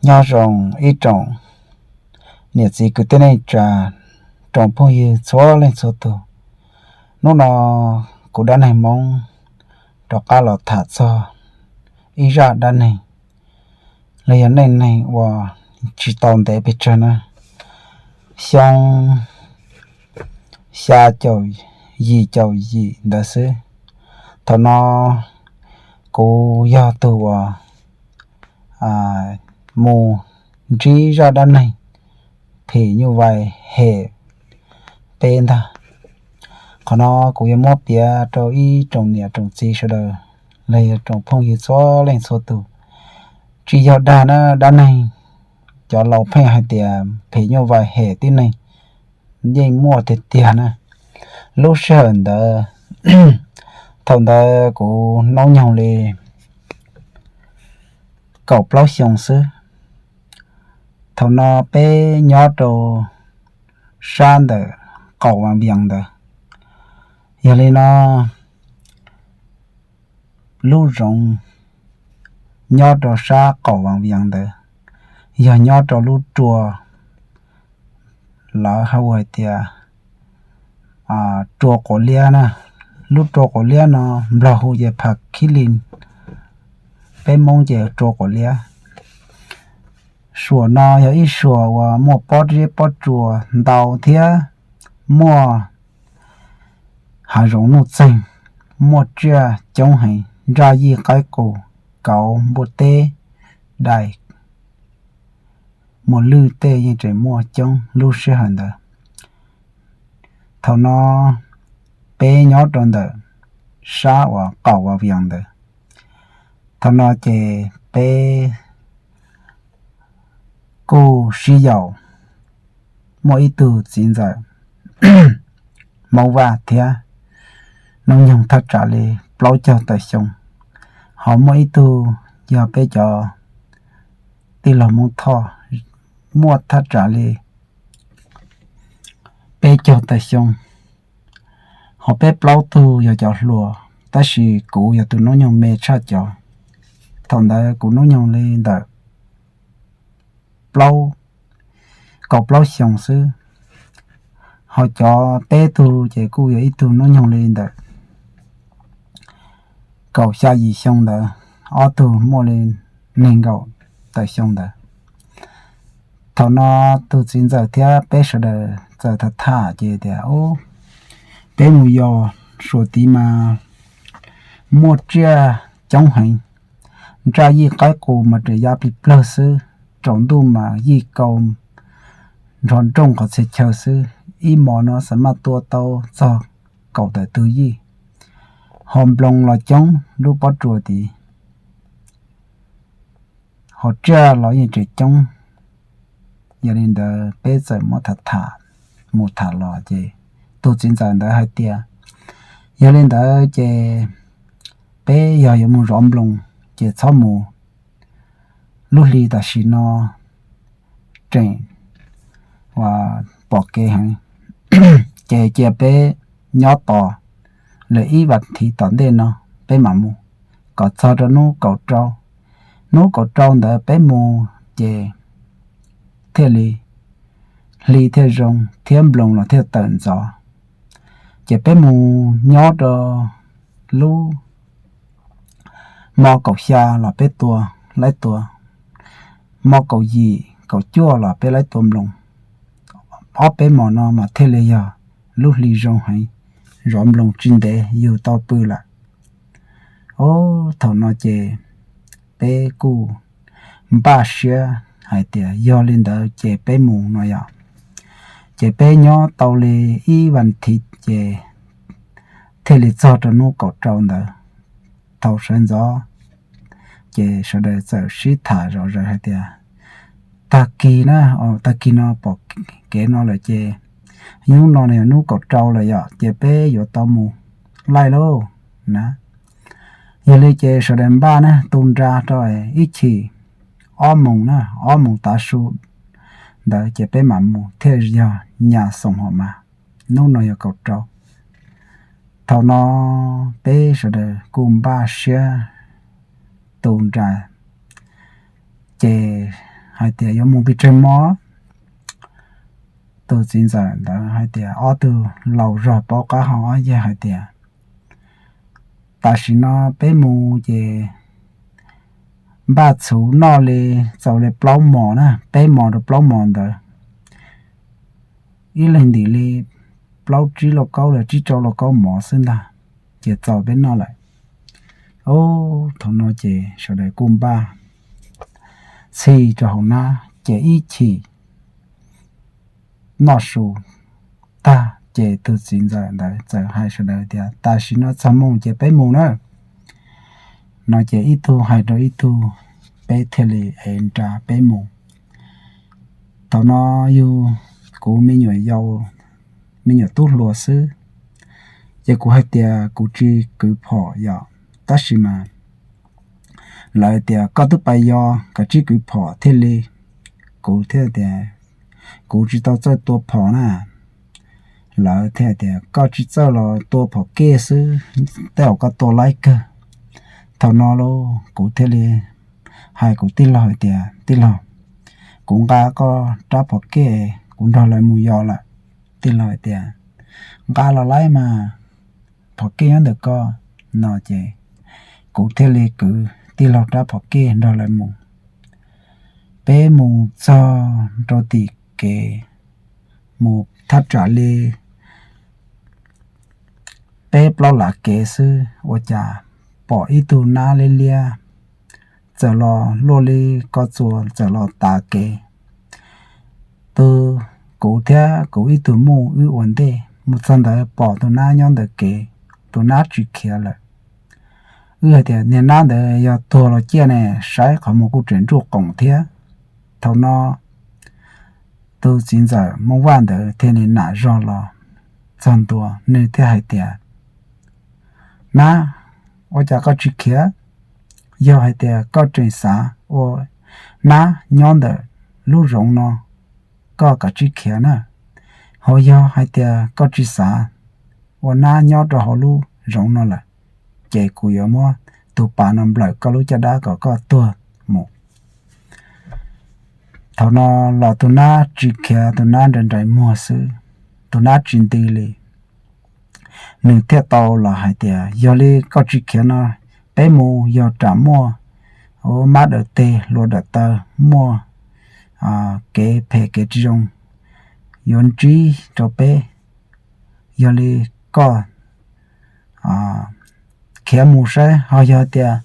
Nyob zoo ib tsoom niam txiv kwv tij neej tsa, tsoom phooj ywg txhua leej txhua tus. Hnub no kuv dab neeg Hmoob rov qab los tham txog ib zaj dab neeg los yog neej neeg uas tsis tau ntev pes tsawg na, xyoo xya caum yim caum yim ntawd xwb. Thaum no kuv yog tus uas mus ntsib zaj dab neeg phim nyuj vais hem peb ntag. Qhov no kuv yuav muab piav rau ib tsoom niam tsoom txiv sawv daws los yog tsoom phooj ywg txhua leej txhua tus. Tsis yog dag na, dab neeg cov laus pheej hais tias phim nyuj vais hem tib neeg yeej muaj tiag tiag na. Lub sij hawm ntawd, thaum ntawd kuv hnub nyoog li kaum plaub xyoo xwb. Thaum no peb nyob rau sab ntawm qaum Vaj Vias ntawd. Yog li no, lub zoov nyob rau sab qaum Vaj Vias ntawd yog nyob rau lub rua, lawv hais tias rua Quav Liab na. Lub rua Quav Liab no Nplog hu ces Pha Khib Lis, peb Hmoob ces rua Quav Liab. Suam no yog ib suam uas muaj pob zeb pob tsuas ntau thiab muaj hav zoov nuj txeeg, muaj tsiaj coob heev, nraj yij qaib qus, kauv npua teb, dais, muas lwj tej yeej tseem muaj coob lub sij hawm ntawd. Thaum no peb nyob rau ntawm sab uas qaum Vaj Vias ntawd. Thaum no ces peb kuj sib yaum, muaj ib tug txiv ntxawm Hmoob Vaj thiab, hnub nyoog thaj tsam li plaub caug tawm xyoo, ho muaj ib tug yog peb cov tij laug Hmoob Thoj, muaj thaj tsam li peb caug tawm xyoo, ho peb plaub tug yog cov hluas, tab sis kuv yog tus hnub nyoog me tshaj cov. Thaum ntawd kuv hnub nyoog li ntawm plaub, kaum plaub xyoo xwb, ho cov peb tug ces kuj yog ib tug hnub nyoog li ntawm kaum xya yim xyoo ntawd, ob tug muaj li nees nkaum tawm xyoo ntawd. Thaum no tus txiv ntxawm thiab peb sawv daws txawm tham tham ces tias, Ub, peb mus yos suam tid mas muaj tsiaj coob heev, nraj yij qaib qus mas ras ya plig plawg xwb, tsaus ntuj mas yij kaus nrov nrooj qhov txhia chaw xwb, ib hmos no xav maj tua tau txog kaum tawm tug yij, ho nploos los coob lub pob tsuas tid, ho tsiaj los yeej tseem coob. Yog li ntawd peb txawm muab tham tham mus tham los ces tus txiv ntxawm ntawd hais tias, Yog li ntawd ces peb yog yuav mus zov nploos ces txhob mus lub hli tam sim no tseem pom kev heev, ces cia peb nyob tos lawm ib vas thiv tom ntej no peb mam mus, kom txog rau hnub kaum rau. Hnub kaum rau ntawd peb mus ces thiaj li hli thiaj zoo thiab nploos los thiaj tawm ntxov. Ces peb mus nyob rau lub hmo kaum xya los peb tua, laib tua, hmo kaum yim kaum cuaj los peb laib tua nploos. Ob peb hmos no mas thiaj li yog lub hli zoo heev, zov nploos tsis ntev yug tau pw lawm. Ub, thaum no ces peb kuj npaj siab hais tias yog li ntawd ces peb mus no yom. Ces peb nyob tau li ib vas thiv ces thiaj li txog rau hnub kaum rau ntawd. Thaum sawv ntxov ces sawv daws txawm sib tham zom zaws hais tias, Tag kis na, tag kis no pom kev no lawm ces hnub no yog hnub kaum rau lawm yom, ces peb yuav tau mus laij lauj na. Yog li ces sawv daws npaj na, tu nra rau ib chim ob moos na, ob moos tav su ntawd ces peb mam mus thiaj yog nyas xoom hom mas. Hnub no yog kaum rau. Thaum no peb sawv daws kuj npaj siab tu nra, ces hais tias yuav mus pes tsawg hmo. Tus txiv ntxawm ntawd hais tias, ob tug laus zog paub qab hau ob yawg hais tias, tam sim no peb mus ces npaj txhuv noj li txaus li plaub mos na, peb mos rau plaub mos ntawd, ib leeg ntim li plaub tsib lauj kaub los tsib rau lauj kaub mov xwb ntag, ces txaus peb noj lawm. Ub, thaum no ces sawv daws kuj npaj txhij rau hauv nab ces ib chim noj su tag ces tus txiv ntxawm ntawd txawm hais sawv daws tias, tam sim no txog moo ces peb mus na. No ces ib tug hais rau ib tug, peb thiaj li ev nra peb mus. Thaum no yog kuv me nyuam yaus, me nyuam tub hluas xwb, ces kuv hais tias kuv tsis kwv phom yom, tab sis mas lawv tias koj twb pais yos, kav tsij kwv phom thiaj li. Kuv thiaj tias kuv tsis tau txawj tua phom na. Lawv thiaj tias koj tsis txawj los tua phom kej xwb, tej zaum koj tua laib kawg. Thaum no los kuv thiaj li hais kuv tij laug hais tias, tij laug, kuv nqa koj rab phom kej, kuv nrog lawv mus yos lawm. Tij laug hais tias, nqa los laib mas, phom kej nyob ntawm koj. No ces kuv thiaj li kwv tij laug rab phom kej nrog lawv mus. Peb mus txog rau tim kev, mus thaj tsam li peb plaub lav kev xwb ua cas pom ib tug nab liab liab txawm los luaj li ko txuas txawm los tav kev. Tus, kuv thiab kuv ib tug muj wb ua ntej mus txog ntawd pom tus nab nyob ntawm kev, tus nab tsis khiav lawm. Wb hais tias niag nab ntawd yog tuag los ciaj ne, saib qhov muag kuj tseem nruj qoom thiab. Thaum no tus txiv ntxawm Hmoob Vaj ntawd thiaj li nam zog los txog ntua, nws thiaj hais tias, nab, ua cas koj tsis khiav? Yog hais tias koj tseem xav ua nab nyob ntawm lub zoov no, koj kav tsij khiav na. Ho yog hais tias koj tsis xav ua nab nyob rau hauv lub zoov no lawm, ces kuv yuav muab tus pas no nplawm koj lub caj dab kom koj tuag mus. Thaum no los tus nab tsis khiav, tus nab nrais nrais muag xwb, tus nab tsis nti li. Nws thiaj tau los hais tias, yog li koj tsis khiav no, peb mus yog ram muaj mab dawm teg hlua dawm taw, muaj kev phem kev tsis zoo yuav ntsib rau peb. Yog li koj khiav mus saib, ho yog tias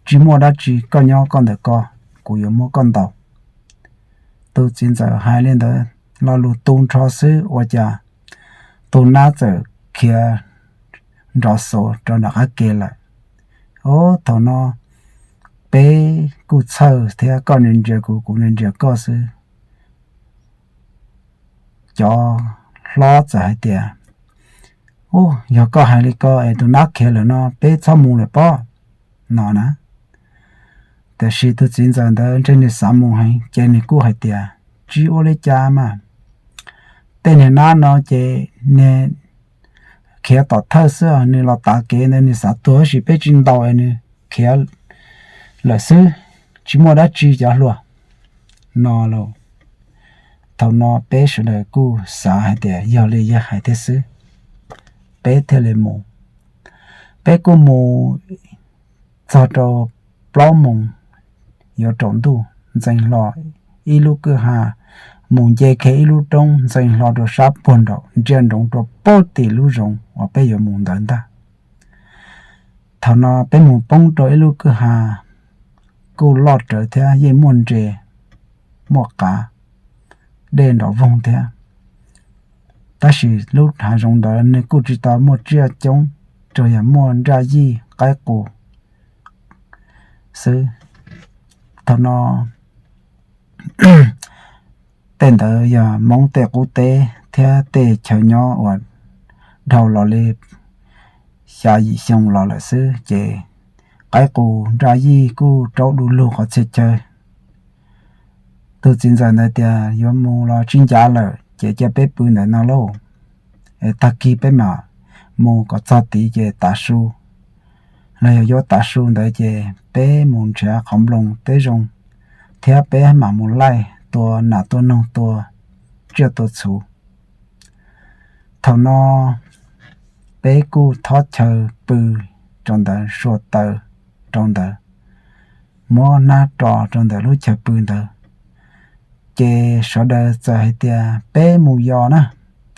tsis muaj dab tsi, koj nyob koj ntawm ko, kuv yuav muab koj ntaus. Tus txiv ntxawm hais li ntawd, lo lus tu nrho xwb ua cas tus nab txawm khiav nrov xov rau nram qab ke lawm. Ob, thaum no peb kuj txhawj thiab, koj ntsia kuv, kuv ntsia koj xwb. Cov hlob txawm hais tias, u, yog koj hais li ko es tus nab khiav lawm no peb txhob mus lawm pob, no na. Tiam sis tus txiv ntxawm ntawd ntshe nws xav mus heev ces nws kuj hais tias, tsis ua li cas mas, tej niag nab no ces nws khiav tom thawj xwb, nws los tav kev ntawd nws xav tuag, tab sis peb tsis ntaus es nws khiav lawm xwb, tsis muaj dab tsi cov hluas, no lauj. Thaum no peb sawv daws kuj xav hais tias yog li yawg hais thiab xwb, peb thiaj li mus. Peb kuj mus txog rau plaub moos yuav tsaus ntuj, ntxeev hlo ib lub kwj ha, mus nce kiag ib lub roob, ntxeev hlo rau sab puag nraum, ntsia nroov rau pem tim lub zoov uas peb yuav mus ntawd ntag. Thaum no peb mus poob rau ib lub kwj ha kuj loj rawv thiab, yeej muaj ntses, muaj qav, dej nrov voog thiab. Tab sis lub hav zoov ntawd nws kuj tsis tau muaj tsiaj coob, tsuas yog muaj nraj yij qaib qus xwb. Thaum no tej ntawd yog Hmoob tej qub teb thiab tej chaw nyob uas dhau los li xya yim xyoo los lawm xwb, ces qaib qus nraj yij kuj raub du lug qhov txhia chaw. Tus txiv ntxawm ntawd tias yuav mus los tsis ncav lawm ces cia peb pw ntawm no lauj, es tag kis peb mam mus kom txog tid ces tav su, los yog yuav tav su ntawd ces peb mus nrhiav qhov nploos teb zoo thiab peb mam mus laij tua nas tua noog tua tsiaj tua txhu. Thaum no peb kuj thob chaw pw rau ntawd, sua taws rau ntawd, muab hnab ro rau ntawm lub chaw pw ntawd. Ces sawv daws txawm hais tias peb mus yos na,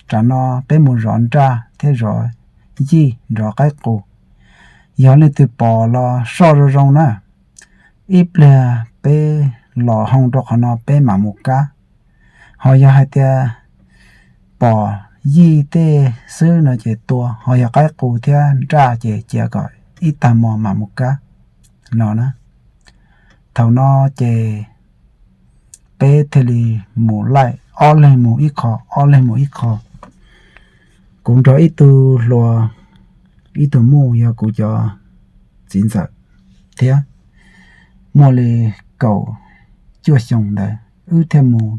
tsam no peb mus zov nraj thiab zov yij nrov qaib qus. Yog leej twg pom los soj zoo zoo na, ib pliag peb los hoo rau qhov no peb mam mus kab. Ho yog hais tias pom yij tej xwb no ces tua, ho yog qaib qus thiab nraj ces cia kom ib tag hmo mam mus kab no na. Thaum no ces peb thiaj li mus laij, ob leeg mus ib qho, ob leeg mus ib qho. Kuv nrog ib tug hluas, ib tug muj yog kuv cov txiv ntxawm thiab, muaj li kaum cuaj xyoo ntawd, wb thiaj mus,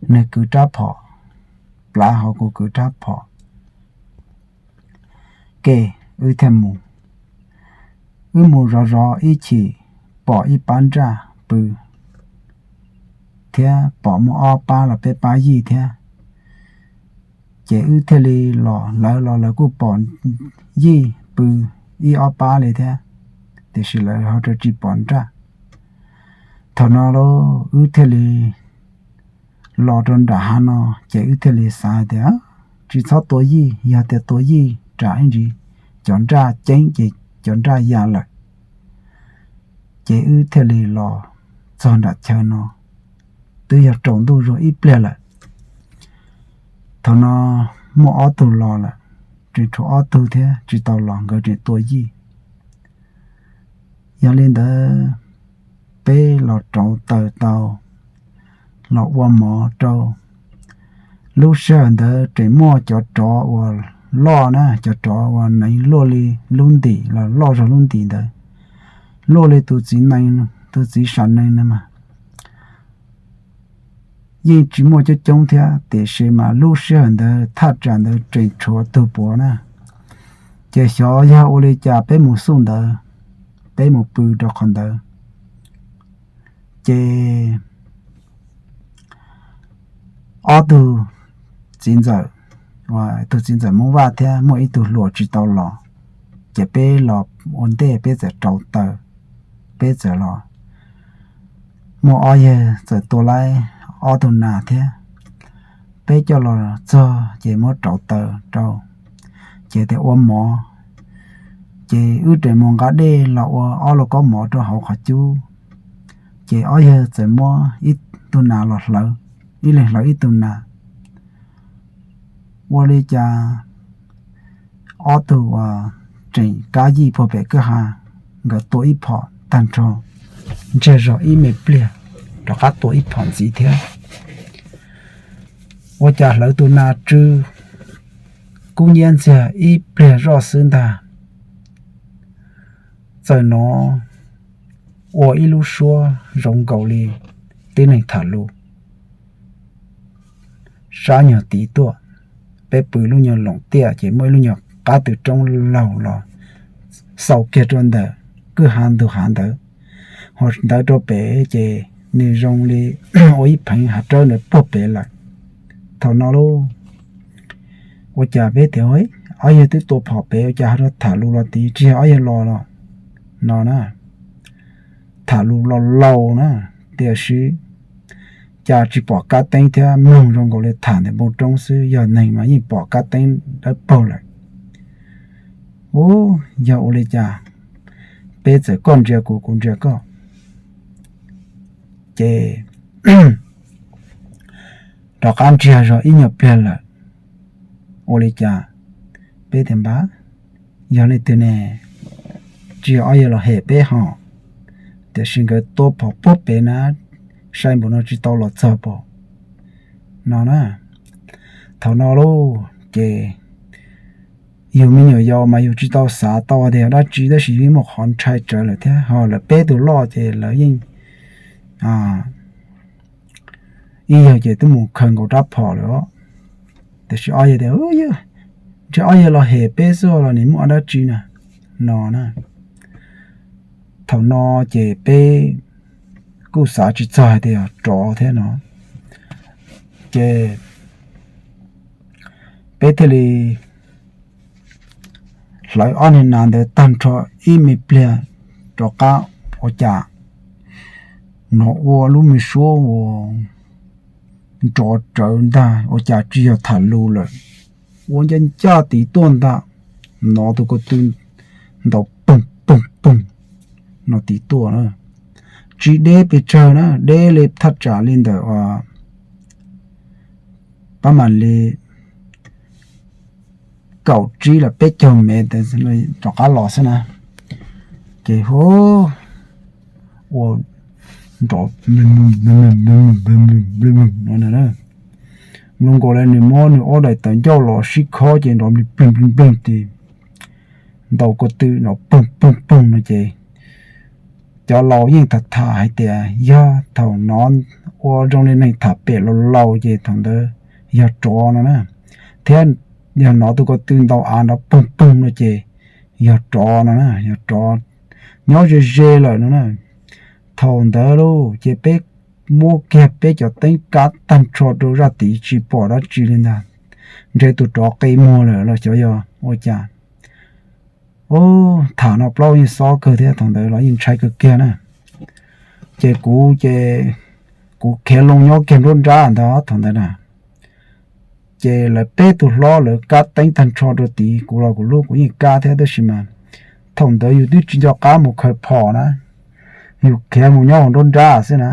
nws kwv rab phom plav hauv kuv kwv rab phom ke, wb thiaj mus. Wb mus zov zov ib chim pom ib pab nraj pw thiab pom muaj ob pab los peb pab yij thiab. Ces wb thiaj li los, lawv los lawv kuj pom yij pw ib ob pab li thiab, tiam sis lawv ho rau tsis pom nraj. Thaum no lauj wb thiaj li los rau nram hav no, ces wb thiaj li xav tias tsis txhob tua yij, yog tias tua yij tsam ib ntsis cov nraj ceeb ces cov nraj ya lawm. Ces wb thiaj li los txog nram chaw no, twb yog tsaus ntuj zuag ib pliag lawm. Thaum no muaj ob tug los lawm, tseem tshuav ob tug thiab tsis tau los, nkawd tseem tua yij. Yog li ntawd peb los rauv taws tau, los ua mov rau. Lub sij hawm ntawd tseem muaj cov rov uas loj na, cov rov uas neev luaj li lub ntim los loj zog lub ntim ntawd, luaj li tus txiv nees, tus txiv sam nees na mas yeej tsis muaj coob coob thiab, tiam sis mas lub sij hawm ntawd thaj tsam ntawd tseem tshuav tug puav na. Ces xyov yog ua li cas peb mus xub ntawd, peb mus pw rau qhov ntawd, ces ob tug txiv ntxawm, tus txiv ntxawm Hmoob Vaj thiab muaj ib tug hluas tsis tau los, ces peb los ua ntej peb txawm rauv taws, peb txawm los, muaj ob yawg txawm tua laib ob tug nas thiab, peb coj los txog ces muab rauv taws rau, ces tias ua mov, ces wb tseem mus nqa dej los ua ob lub kaub mov rau hauv qhov cub, ces ob yawg txawm muab ib tug nas los hlawv, ib leeg hlawv ib tug nas. Ua li cas ob tug uas tseem kab yij puag pem kwj ha, nkawd tua ib phom tag nrho, ntsiag zog ib me pliag rov qab tua ib phom ntxiv thiab. Ua cas hlawv tus nas tsw kub hnyiab ntxiag ib pliag zoj xwb ntag, txawm hnov ua ib lub suab zoo nkaus li tib neeg tham lus sab nyuag tid tuaj. Peb pw lub nyuag loos tiaj ces muaj ib lub nyuag qab tw roob laug los xaus kiag rau ntawm kwj ha ntug hav ntawd, ho ntawd rau pem ces nws zoo li ua ib pheev hav rawb ntawd puag pem lawm. Thaum no lauj, ua cas peb tias ob yawg twb tua phom pem ua cas ho rov tham lus los tid, tsis yog ob yawg los los no na, tham lus los laus na, tiam sis cas tsis pom kab teeb thiab mloog zoo nkaus li tham ntawm npoo roob xwb, yog neeg mas yeej pom kab teeb dawb paug lawm. Ub, yog ua li cas peb txawm koj ntsia kuv kuv ntsia koj, ces rov qab ntsiag zog ib nyuag pliag lawm. Ua li cas peb tias npab, yog leej twg ne, tsis yog ob yawg los hem peb hos, tiam sis nkawd tua phom puag pem na, sai npaum no tsis tau los txog pom no na. Thaum no lauj ces yus me nyuam yaus mas yus tsis tau xav tau tias dab tsi, tab sis yeej muaj qhov ntshai tsawv lawm thiab, ho lawv peb tus loj ces lawv yeej ib yawg ces twb mus khaws nkaus rab phom lawm os. Tiam sis ob yawg tias, ntshe ob yawg los hem peb xwb los nim muaj dab tsi na, no na. Thaum no ces peb kuj xav tsis txog hais tias yog rov thiab no. Ces peb thiaj li hlawv ob niag nas ntawd tag nrho ib me pliag rov qab, ua cas hnov ua lub me suab ua nrov rawv ntag, ua cas tsis yog tham lus lawm, ua ncaj ncaj tid tuaj ntag, hnov tus ko tw ntaus poog poog poog no tid tuaj na. Tsis deb pes tsawg na, deb li thaj tsam li ntawm pab mam li kaum tsib los peb caug mev rov qab los xwb na. Ces hu ua nrov no, nws nkaus li nws muab nws ob daim tawv ncauj los sib khob ces nrov nplig nplig nplig nplig ces ntaus ko tw nrov poog poog poog no ces cov laus yeej tham tham hais tias yog thaum no ua zoo li neeg tham pem laus laus ces thaum ntawd yog rov no na, thiab yog hnov tus ko tw ntaus av nrov poog poog no ces yog rov no na, yog rov nyob ze ze lawm no na. Thaum ntawd lauj ces peb muab kiag peb cov teeb kab tag nrho rau zaj tid tsis pom dab tsi li ntag, ntshe tus rov qi muag lawm los xyov yog ua cas. Ub, tham no plaub yeej xob kawg thiab, thaum ntawd los yeej ntshai kawg kiag na. Ces kuv ces kuv khiav loo nyob kiag nruab nrab ntag thaum ntawd na. Ces lawv peb tug hlob lawv kab teeb tag nrho rau tid, kuv los kuv lub kuv yeej kab thiab tab sis mas thaum ntawd yus twb tsis nco qab mus khaws phom na, yus khiav mus nyob hauv nruab nrab xwb na.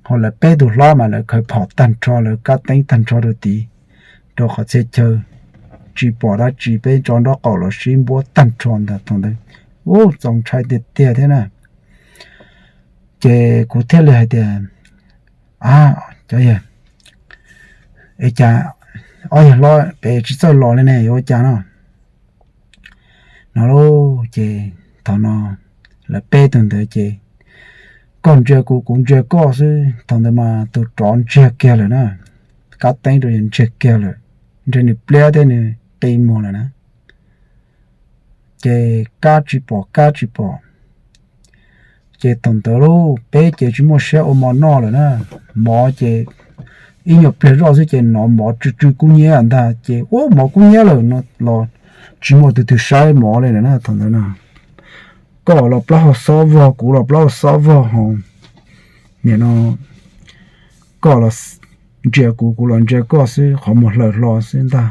Ho lawv peb tug hlob mas lawv khaws phom tag nrho lawv kab teeb tag nrho rau tid, rau qhov txhia chaw tsis pom dab tsi, peb tso nraub qaum los sib npuab tag nrho ntag thaum ntawd. Ub, txaus ntshai tiag tiag thiab na. Ces kuv thiaj li hais tias, a, cov yawg, es cas ob yawg hlob pem tsis txawj los li ne, yuav ua cas no? No lauj, ces thaum no lawv peb tug ntawd ces koj ntsia kuv kuv ntsia koj xwb, thaum ntawd mas tus rov ntsiag kiag lawm na, kab teeb rau yawg ntsiag kiag lawm, ntshe nws pliab thiab nws qi muag lawm na. Ces kab tsis pom kab tsis pom. Ces thaum ntawd lauj, peb ces tsis muaj siab ua mov noj lawm na. Mov ces ib nyuag pliag zoj xwb ces hnov mov tsw tsw kub hnyiab ntag, ces ua mov kub hnyiab lawm no los tsis muaj tus twg saib mov li lawm na thaum ntawd na. Koj los plaub hau xob vog, kuv los plaub hau xob vog ho, nim no koj los ntsia kuv, kuv los ntsia koj xwb, qhov muag hlaws hlo xwb ntag.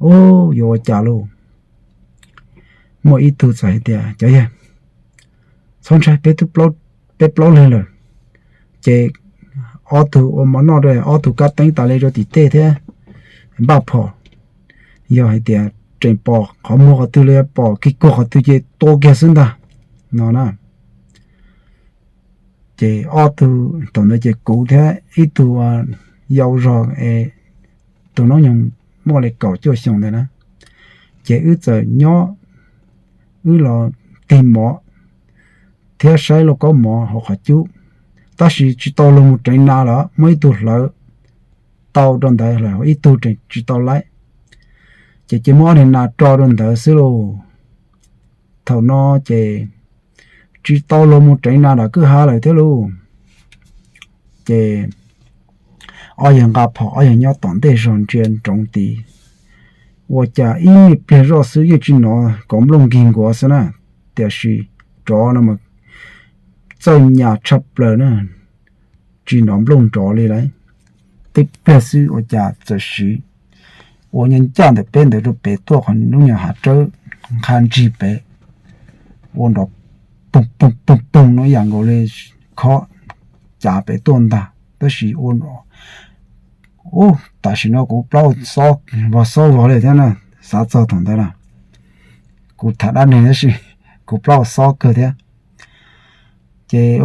Ub, yuav ua cas lauj? Muaj ib tug txawm hais tias, cov yawg, txhob ntshai, peb twb, peb plaub leeg lawm, ces ob tug ua mov noj rau ob tug kab teeb tas li rau tim tej thiab npaj phom, yog hais tias tseem pom qhov muag qhov twg los yog pom kig kuag qhov twg ces tua kiag xwb ntag, no na. Ces ob tug thaum ntawd ces kuv thiab ib tug yau zog es tus noob nyoog muaj li kaum cuaj xyoo ntawd na, ces wb txawm nyob, wb los tig mov thiab saib lauj kaub mov hauv qhov cub, tab sis tsis tau luag mus reev nas los muaj ib tug hlawv tau rau ntawd lawm, ib tug tseem tsis tau laib, ces cia muab ob niag nas tso rau ntawd xwb lauj. Thaum no ces tsis tau luag mus reev nas nram kwj ha lawm thiab lauj. Ces ob yawg nqa phom, ob yawg nyob tom ntej zog ntsia nroov tid, ua cas ib me pliag zoj xwb yeej tsis hnov kauv nplooj nkig nkuav xwb na, tiam sis rov no mas txawj nyas tshaj plaws na, tsis hnov nplooj nrov li lawm. Tib pliag xwb ua cas txawm siv ua ncaj ncaj ntawm peb ntawd rau pem tuaj qhov lub nyuag hav rawb nqha ntsig pem, ua nrov poog poog poog poog no ib yam nkaus li khob cav pem tuaj ntag, tab sis ua ub, tam sim no kuv plaub vag xob vog li thiab na, xav txog thaum ntawd na, kuv tham dab neeg tab sis kuv plaub xob kawg thiab. Ces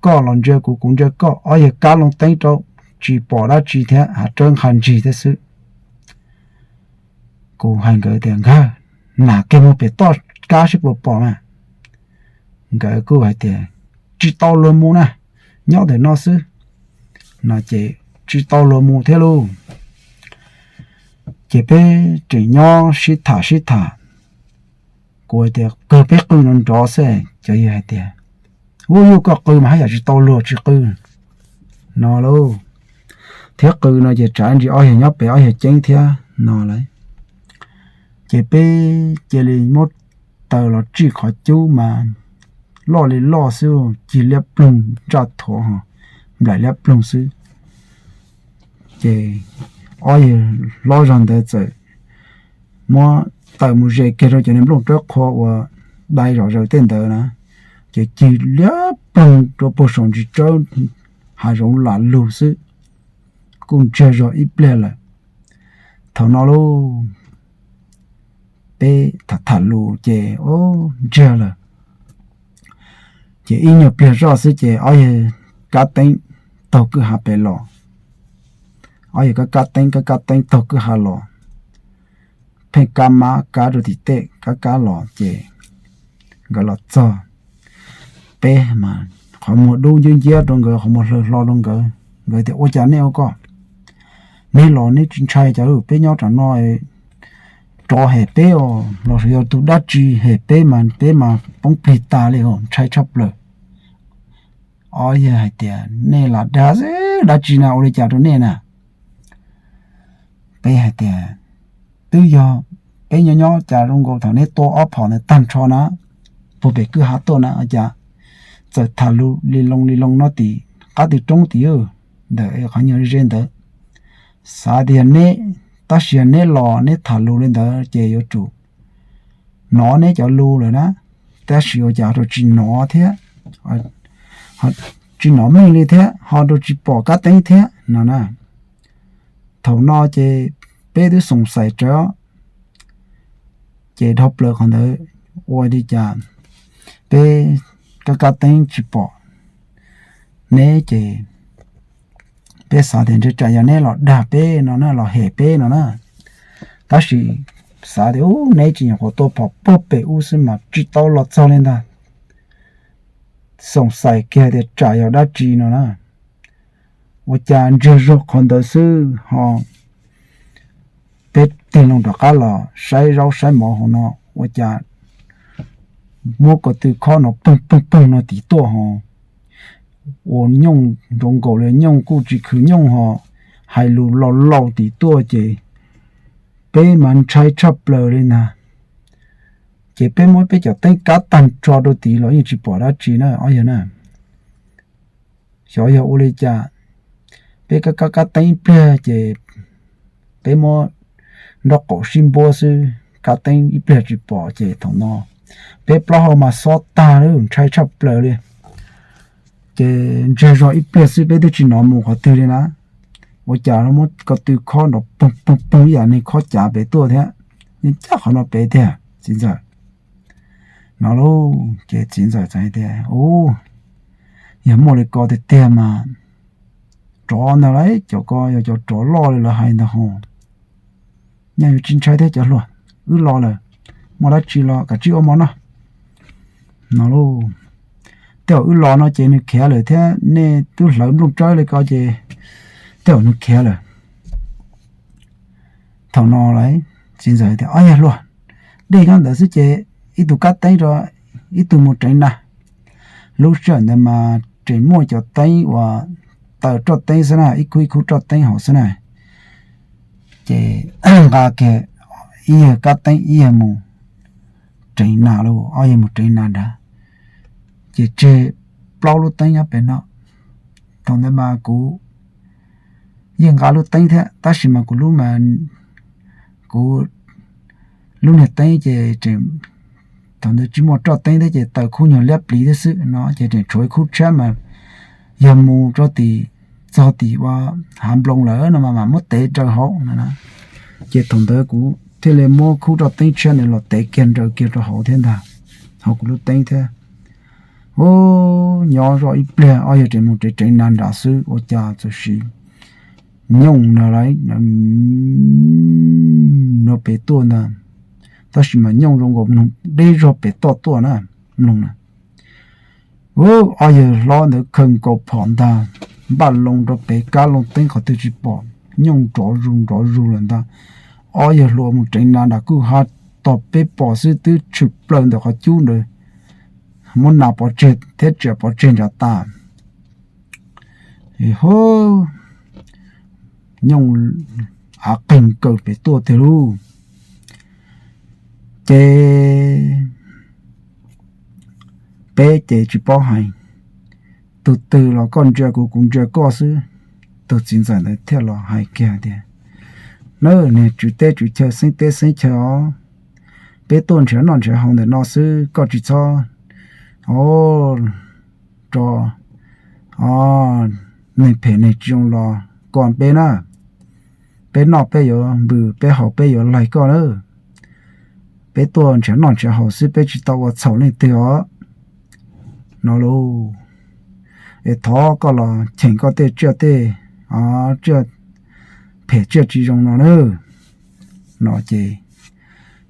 koj los ntsia kuv, kuv ntsia koj, ob yawg kab loo teeb rau, tsis pom dab tsi thiab, hav rawb nqha ntsig thiab xwb. Kuv hais nkawd tias, nkawd, nam kiag mus pem toj kab seb puas pom na. Nkawd kuj hais tias, tsis tau luag mus na, nyob ntawm no xwb, no ces tsis tau luag mus thiab lauj. Ces peb tseem nyob sib tham sib tham, kuv hais tias kawg peb qw nrov nrov xwb, cov yawg hais tias, Ub, yog koj qw mas haj yam tsis tau luag, tsis qw no lauj. Thiab qw no ces tsam ntsis ob yawg nyob pem ob yawg ceeb thiab no lawm. Ces peb cia li muab taws los tsij qhov cub mas loj li loj xwb, cig liab ploog ntsaj thuav, nplaim liab ploog xwb. Ces ob yawg hlob zog ntawd txawm muab taws mus ze kiag rau cov niag nplooj tsawb qhua uas dai zom zaws tej ntawd na, ces cig liab ploog rau puag saum ntsis tsawb, hav zoov lam lug xwb. Kuj ntsiag zog ib pliag lawm. Thaum no lauj, peb tham tham lus ces ntsiag lawm. Ces ib nyuag pliag zoj xwb ces ob yawg kab teeb taug kwj ha pem los. Ob yawg kab kab teeb kab kab teeb taug kwj ha los, pheej kab mab kab rau tim tej kab kab los ces nkawd los txog. Peb mas qhov muag dub nciab nciab rau nkawd, qhov muag hlaws hlo rau nkawd. Nkawd tias, Ua cas nej ua koj, neb los neb tsis ntshai cas, peb nyob tam no rov hem peb os, los yog tus dab tsi hem peb mas peb mas poob plig tas li os, ntshai tshaj plaws. Ob yawg hais tias, Nej lam dag xwb, dab tsi na, ua li cas rau nej na? Peb hais tias, Twb yog peb nyob nyob cas zoo nkaus thaum neb tua ob phom ntawd tag nrho na, puag pem kwj ha tuaj na, ua cas txawm tham lus li loo li loo no tim qab tw roob tim ntawm qhov nyuag ze ntawd. Xav tias neb, tab sis yog neb los neb tham lus li ntawd ces yuav tsum hnov neb cov lus lawm na, tab sis ua cas ho rau tsis hnov thiab, tsis hnov meej li thiab, ho rau tsis pom kab teeb thiab no na. Thaum no ces peb twb xoom xais rawv, ces dhau plaws qhov ntawd ua li cas peb kab kab teeb tsis pom neb ces peb xav tias ntshe tsam yog neb los dag peb no na, los hem peb no na. Tab sis xav tias ub, neb tsis nyuam qhuav tua phom puag pem ub xwb mas tsis tau los txog li ntag. Xoom xais kiag tias tsam yog dab tsi no na. Ua cas ntsiag zog qhov ntawd xwb ho peb tig loo rov qab los saib zaub saib mov hauv no, ua cas muab ko tw khob no poog poog poog no tim tuaj ho ua nyooj nrov nkaus li nyooj kuj tsis khwv nyooj ho hais lus laus laus tim tuaj ces peb mas ntshai tshaj plaws li ntag. Ces peb muab peb cov teeb kab tag nrho rau tid los yeej tsis pom dab tsi na ob yawg na. Xyov yog ua li cas, peb kab kab kab teeb ib pliag ces peb muab nraub qaum sib npuab xwb, kab teeb ib pliag tsis pom ces thaum no peb plaub hau mas xob tag li, ntshai tshaj plaws li. Ces ntsiag zog ib pliag xwb peb twb tsis hnov mus qhov twg li na. Ua cas muab ko tw khob nrov poog poog poog ib yam neeg khob cav pem tuaj thiab, yeej cab qhov no pem tiag txiv ntxawm no lauj. Ces txiv ntxawm txawm hais tias, Ub, yog muaj li ko tiag tiag mas tsov ntag lauj, cov ko yog cov tsov loj li lawv hais ntag ho. Nyaj yuav tsis ntshai thiab cov hluas, wb los lawm, muaj dab tsi los kav tsij ua mov noj no lauj. Tej zaum wb los no ces nws khiav lawm thiab, nej twb hlawv nplooj tsawb li ko ces tej zaum nws khiav lawm. Thaum no lawm, txiv ntxawm tias, Ob yawg hluas, dej nyob ntawd xwb ces ib tug kab teeb rau ib tug mus reev nas. Lub sij hawm ntawd mas tseem muaj cov teeb uas taws roj teeb xwb na, ib khub ib khub roj teeb hauv xwb na. Ces nqa kiag ib yawg kab teeb ib yawg mus reev nas lauj, ob yawg mus reev nas nrad. Ces tseg plaub lub teeb nyob pem no. Thaum ntawd mas kuv yeej nqa lub teeb thiab, tab sis mas kuv lub mas, kuv lub niag teeb ces tseem, thaum ntawd tsis muaj roj teeb thiab ces taws khub nyuag liab pliv thiab xwb no ces tseem tshuav ib khub tshiab mas yog mus rau tim, txog tim ua hav nploos lawm no mas mam muab tev raws hauv no na. Ces thaum ntawd kuv thiaj li muab khub roj teeb tshiab ntawd los tev kiag nraws kiag rau hauv thiab ntag, hauv kuv lub teeb thiab. Ub, nyob zoj ib pliag ob yawg tseem mus rev rev nas nrad xwb ua cas txawm sis nyooj na lauj, no pem tuaj ntag, tab sis mas nyooj zoo nkaus mloog deb zog pem toj tuaj na, mloog na. Ub, ob yawg hlob ntawd khaws nkaus phom ntag, npaj loo rau pem kab loo teeb qhov twg tsis pom, nyooj nrov zus nrov zus lawm ntag. Ob yawg hluas mus reev nas nram kwj ha, tog peb pom xwb twb tshwm plaws ntawm qhov cub ntawd, muab nas pov tseg thiab tsiam pov tseg nram tas. Hub, nyooj av qeeg kawg pem tuaj tiag lauj. Ces peb ces tsis paub hais, tus twg los koj ntsia kuv, kuv ntsia koj xwb. Tus txiv ntxawm ntawd thiaj los hais kiag tias, Nawb, niag tswv teb tswv chaw, xeeb teb xeeb chaw os, peb tuaj nrhiav noj nrhiav haus ntawm no xwb, koj tsis txhob rau neeg phem neeg tsis zoo los kom peb na. Peb noj peb yuav npws, peb haus peb yuav laig koj na. Peb tuaj nrhiav noj nrhiav haus xwb, peb tsis tau ua txhaum leej twg os. No lauj, es thov koj los cheem koj tej tsiaj tej tsiaj phem tsiaj tsis zoo no na. No ces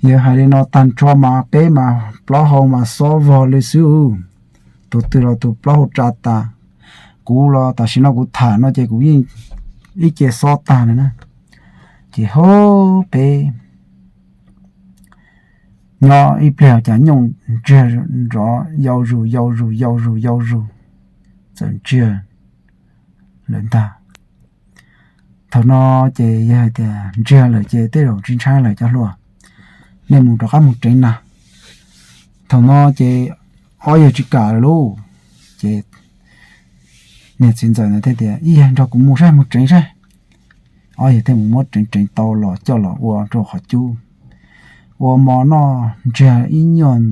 yawg hais li no tag nrho mas peb mas plaub hau mas xob vog li xwb. Tus twg los tus plaub hau tsa tas. Kuv los tam sim no kuv tham no ces kuv yeej ib ce xob tag li na. Ces hub, peb nyob ib pliag cas nyooj ntsiag nrov yau zus yau zus yau zus yau zus, txawm ntsiag lawm ntag. Thaum no ces yawg hais tias, Ntsiag lawm ces tej zaum tsis ntshai lawm cov hluas, nej mus rov qab mus tsev na. Thaum no ces ob yawg tsis kam lawm lauj. Ces niag txiv ntxawm ntawd thiaj tias, Ib yawg nrog kuv mus saib, mus tsev saib. Ob yawg thiaj mus muab tseev tseev tau los coj los ua rau qhov cub, ua mov noj ntsiag ib nyuag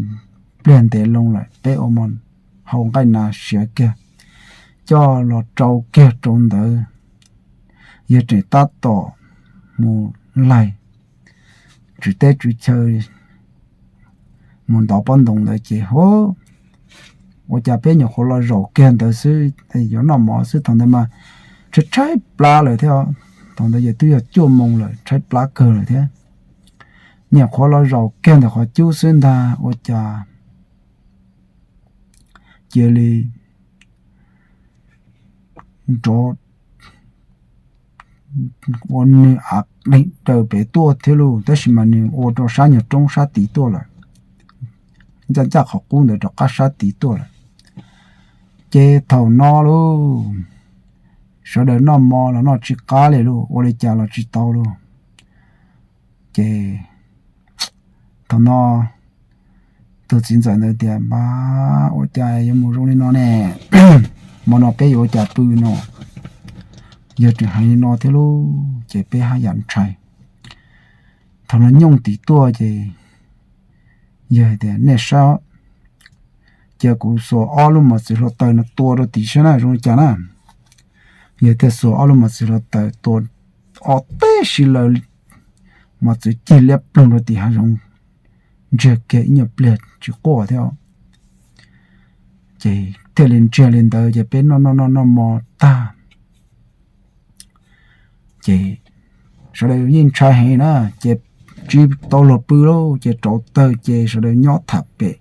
pliag ntev loo lawm, peb ua mov hau nqaij nas siav kiag, coj los rau kiag rau ntawd. Yawg tseem tab tom mus laig tswv teb tswv chaw mus ntov pob ntoo ntawd ces hub, ua cas peb nyuam qhuav los zaum kiag ntawd xwb, yuav noj mov xwb, thaum ntawd mas tshaib tshaib plab lawm thiab. Thaum ntawd yawg twb yog cuaj moos lawm, tshaib plab kawg lawm thiab. Nyuam qhuav los zaum kiag ntawm qhov cub xwb ntag ua cas cia li nrov ua nws av deeg daws pem tuaj thiab lauj, tab sis mas nws ua rau sab nyuag roob sab tid tuaj lawm, ncaj ncaj qhov qub ntawd rov qab sab tid tuaj lawm. Ces thaum no lauj, sawv daws noj mov los noj tsis qab li lauj, ua li cas los tsis tau lauj. Ces thaum no tus txiv ntxawm ntawd tias, Npab, ua cas yuav mus zoo li no ne? Hmo no peb yuav ua cas pw no? Yawg tseem hais li no thiab lauj, ces peb haj yam ntshai. Thaum no nyooj tid tuaj ces yawg tias, Nej saib, cia kuv xuas ob lub mos txwv hluav taws no tua rau tim saib na zoo li cas na. Yawg thiaj xuas ob lub mos txwv hluav taws tua ob teg si lawm, mos txwv cig liab ploog rau tim hav zoov, ntsiag kiag ib nyuag pliag tsis quaj thiab. Ces thiaj li ntsiag li ntawd ces peb noj noj noj noj mov tag ces sawv daws yeej ntshai heev na, ces tsis tau luag pw lauj, ces rauv taws ces sawv daws nyob tham pem,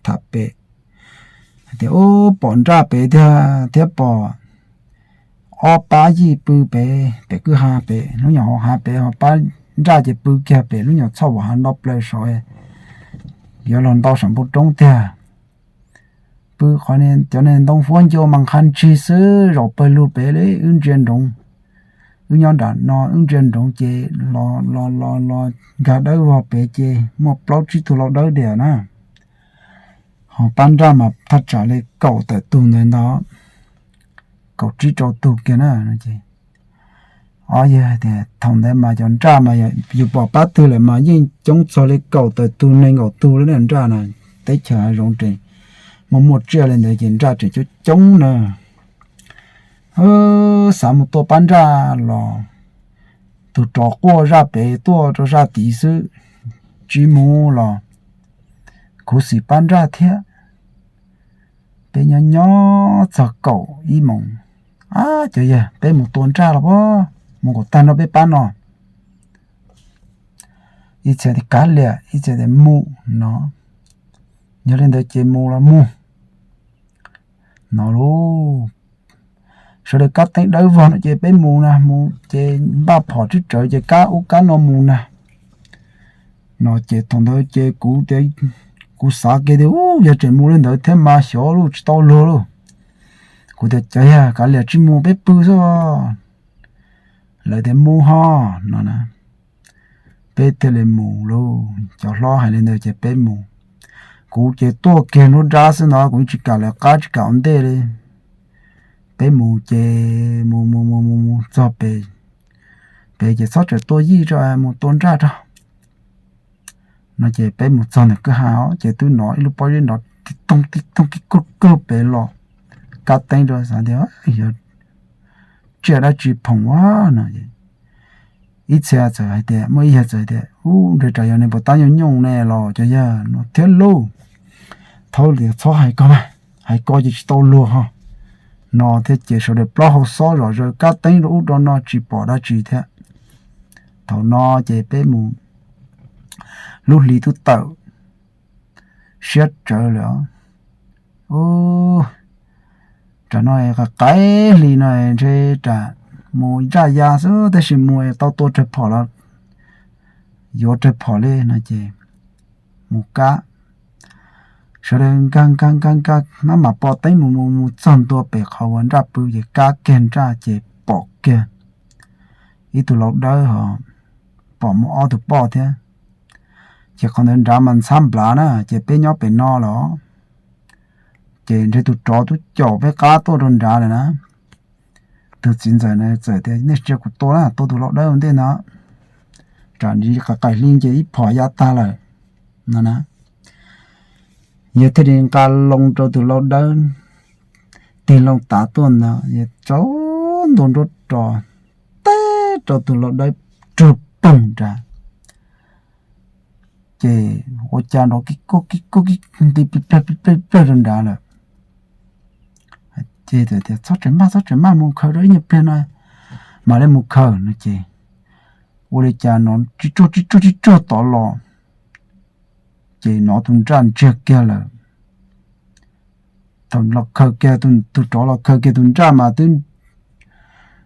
tham pem. Hais tias, Ub, pom nraj pem tiag thiab pom ob pab yij pw pem, pem kwj ha pem, lub nyuam hauv hav pem, ho pab nraj ces pw kiag pem lub nyuam txhoj vam hav nto plaws saud, yuav luag nto saum npoo roob tiag. Pw qhov cov niag ntoo huab ncua mas nqha ntsig xwb, zaum pawg lug pem li wb ntsia nroov. Wb nyob nram no wb ntsia nroov ces los los los los nkag dawb vog pem ces muaj plaub tsib tug lau dawb diam na. Ho pab nraj mas thaj tsam li kaum tawm tug ntawd ntag, kaum tsib rau tug kiag na. Ob yawg tias thaum ntawd mas cov nraj mas yus pom pab twg lawm mas yeej coob txog li kaum tawm tug nees nkaum tug li na nraj na. Teb chaws hav zoov tseem muaj muaj tsiaj li ntawd ces nraj tseem coob coob na. Xav mus tua pab nraj los tus rov quaj zaj pem tuaj rau zaj tid xwb, tsis mus los khuv xim pab nraj thiab. Peb nyob nyob txog kaum ib moos, Ab, cov yawg, peb mus tua nraj los pob, mus kom tag nrho peb pab no. Ib txhia tias kav liam, ib txhia tias mus no. Yog li ntawd ces mus los mus no lauj. Sawv daws kab teeb dawb vog no ces peb mus na, mus ces npaj phom tsib tsawv ces kab ub kab no mus na. No ces thaum ntawd ces kuv tias, Kuv xav kiag tias, u, yog tseem mus li ntawd thiab mas xyov lauj, tsis tau luag lauj. Kuv tias, cov yawg, kav liam, tsis mus, peb pw xwb. Lawv tias, mus ho no na. Peb thiaj li mus lauj. Cov hlob hais li ntawd ces peb mus. Kuv ces tuaj kiag nruab nrab xwb no, kuv tsis kam lawv qab tsis kam ua ntej li. Peb mus ces mus mus mus mus mus txog pem, pem ces txhob tseem tua yij tso, mus tua nraj tso no. Ces peb mus txog ntawm kwj ha ces twb hnov ib lub pob zeb nrov tib toog tib toog tib kawg kawg pem los. Kab teeb rau, xav tias yog tsiaj dab tsi phoom ua no. Ib txhia txawm hais tias, muaj ib yawg txawm hais tias, u, ntshe tsam yog nws puas tab nyooj nyooj ne los cov yawg no thiab lauj. Thaub tias, txhob hais ko mas, hais ko ces tsis tau luag ho no thiab. Ces sawv daws plaub hau xob zom zaws, kab teeb rau ub rau no tsis pom dab tsi thiab. Thaum no ces peb mus, lub hli twb tawm siab tsawv lawm. Ub, tam no qaim hli no ntshe ram mus nraj ya xwb, tab sis mus tau tua rag phom los yuav rag phom li no ces mus kab. Sawv daws nkag nkag nkag nkag maj mam pom teeb mus mus mus txog ntua pem qhov uas nraj pw ces kab kiag nraj ces pom kiag ib tug lau dawb ho pom muaj ob tug poj thiab. Ces qhov ntawd nrad mas ntxhab nplav na, ces peb nyob pem no los, ces ntshe tus tsov twb caum peb qab tuaj rau nrad lawm na. Tus txiv ntxawm na txawm tias, nej tsis cia kuv tua na, tua tus lau dawb ua ntej no. Tsam ntshe qaim hli ces ib phom ya tag lawm no na. Yawg thiaj li nqa loo rau tus lau dawb, tig loo tav tuaj ntag, yawg tsaus ntua nruab ro, teb rau tus lau dawb rug poog nrad. Ces ua cas nrov kib koj kib koj kib nti plig plawg plig plawg plig plawg rau nrad lawm. Ces tias, txhob tseem maj, txhob tseem maj, mus khaws rau ib nyuag pliag no mam li mus khaws no ces ua li cas nrov tsib tsuag tsib tsuag tsib tsuag tod los, ces nrov tus nraj ntsiag kiag lawm. Thaum los khaws kiag, tus tsov los khaws kiag tus nraj mas twb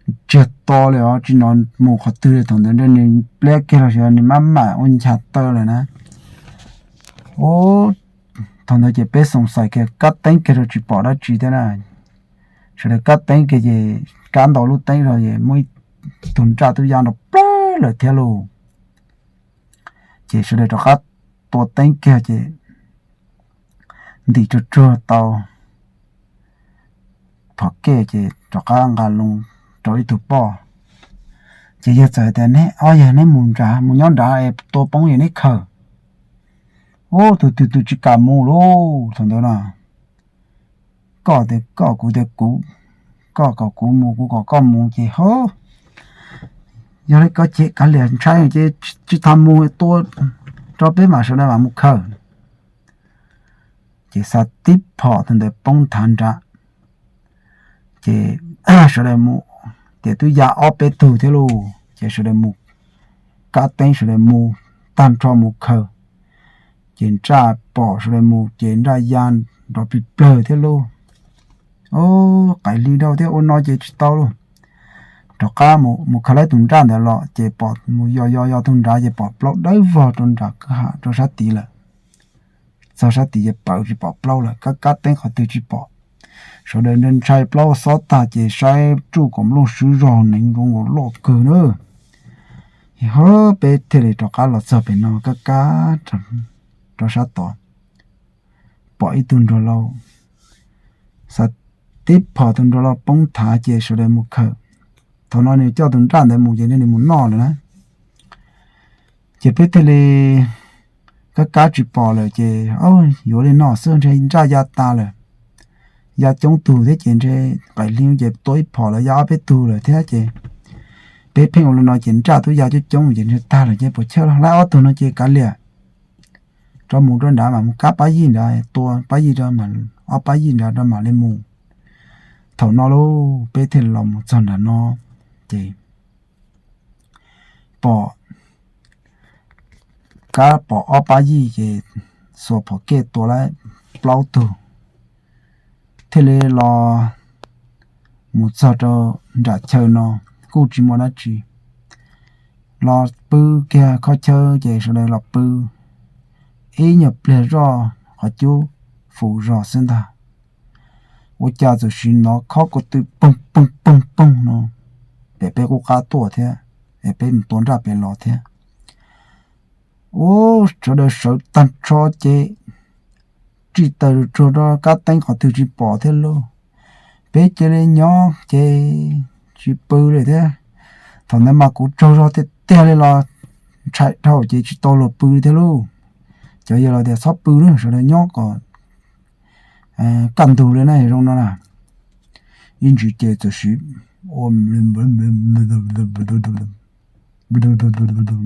ntsiag to li os, tsis hnov mus qhov twg li. Thaum ntawd nws pliab kiag los sis nws maj mam ua ncha taw lawm na. Ub, thaum ntawd ces peb xoom xais kiag kab teeb kiag rau tsis pom dab tsi thiab na. Sawv daws kab teeb kiag ces kab ntau lub teeb rau ces muaj ib tug nraj twb ya nrov plawg lawm thiab lauj. Ces sawv daws rov qab tua teeb kiag ces ntim tsuag tsuag tau phom kej ces rov qab nqa loo rau ib tug poj. Ces yawg txawm tias, neb ob yawg neb mus nrad, mus nyob nrad es tua poob yog neb khaws. Ub, tus twg tus tsis kam mus lauj. Thaum ntawd no koj tias koj, kuv tias kuv, koj kom kuv mus, kuv kom koj mus ces ho yog li ko ces kav liam, ntshai ces tsis tas mus, tua rau peb mam sawv daws mam mus khaws. Ces xa tib phom tus ntawd poob nthav nrad. Ces sawv daws mus, ces twb ya ob peb tug thiab lauj. Ces sawv daws mus kab teeb, sawv daws mus tag nrho mus khaws. Ces nraj pom sawv daws mus ces nraj ya nrov plig plawg thiab lauj. Ub, qaim hli dhau thiab, ua no ces tsis tau lauj. Rov qab mus khaws lawm tus nraj ntawd los ces pom mus yos yos yos tus nrad ces pom plaub dawb vog rau nram kwj ha rau sab tid lawm. Txog sab tid ces pawv tsis pom plaub lawm, kab kab teeb qhov twg tsis pom. Sawv daws ntshai plaub xob tag ces saib tsuj kom nplooj swb zog neev nkaus nkaus loj kawg na. Ces ho peb thiaj li rov qab los txog pem no kab kab rau sab tod, pom ib tug nraug lau, xa tib phom tus nraug lau poob nthav ces sawv daws mus khaws. Thaum no nws coj tus nraj ntawd mus ces nws mus noj lawm na. Ces peb thiaj li kab kab tsis pom lawm ces yuav li no xwb, ntshe nraj ya tas lawm. Ya coob tug thiab ces ntshe qaim hli ces tua ib phom lawm ya ob peb tug lawm thiab ces peb pheej ua li no ces nraj twb ya coob coob ces ntshe tag lawm ces puas chawj los laib ob tug no ces kav liam, rov mus rau nrad mas mus kab pab yij nrad, tua pab yij rau, ob pab yij nrad rau mam li mus. Thaum no lauj peb thiaj li los mus txog nram no ces pom, kab pom ob pab yij ces xuas phom kej tua laib plaub tug, thiaj li los mus txog rau nram chaw no kuj tsis muaj dab tsi. Los pw kiag kho chaw ces sawv daws los pw ib nyuag pliag zoj qhov cub fus zog xwb ntag. Ua cas txawm sim hnov khob ko tw poog poog poog poog no, pem peb qub qab tuaj thiab, es peb mus tua nraj pem los thiab. Ua, sawv daws sawv tag nrho ces tsim taws rau kab teeb qhov twg tsis pom thiab lauj. Peb cia li nyob ces tsis pw li thiab. Thaum ntawd mas kuv tsaug zog tiag tiag li los ntshai dhau ces tsis tau luag pw thiab lauj. Cov yawg los tias txhob pw na, sawv daws nyob kom kaj ntug li na zoo no na. Ib ntsis ces txawm sim ua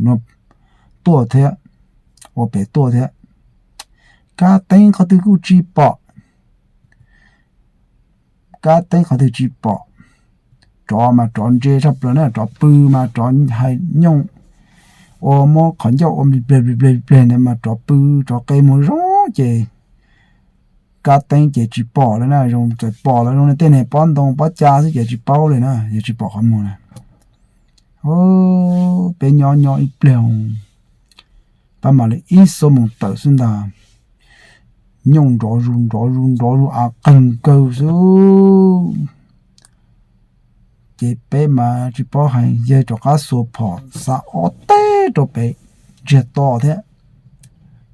no tuaj thiab, ua pem tuaj thiab. Kab teeb qhov twg kuj tsis pom, kab teeb qhov twg tsis pom. Tsov mas tsov ntse tshaj plaws na, tsov pw mas tsov hais nyooj, ua muab qhov ncauj ua nplig pleg pleg pleg ntawd mas tsov pw, tsov qe mus zoo ces kab teeb ces tsis pom lawm na, zoo txawm pom los zoo li tej niag pob ntoo pob ca xwb ces tsis paub li na, yog tsis pom qhov muag na. Peb nyob nyob ib pliag, pab mam li ib xuab moos tawm xwb ntag, nyooj nrov zus nrov zus nrov zus av qeeg kawg xwb. Ces peb mas tsis paub hais, yawg rov qab xuas phom xa ob teg rau pem, ntsiag to thiab,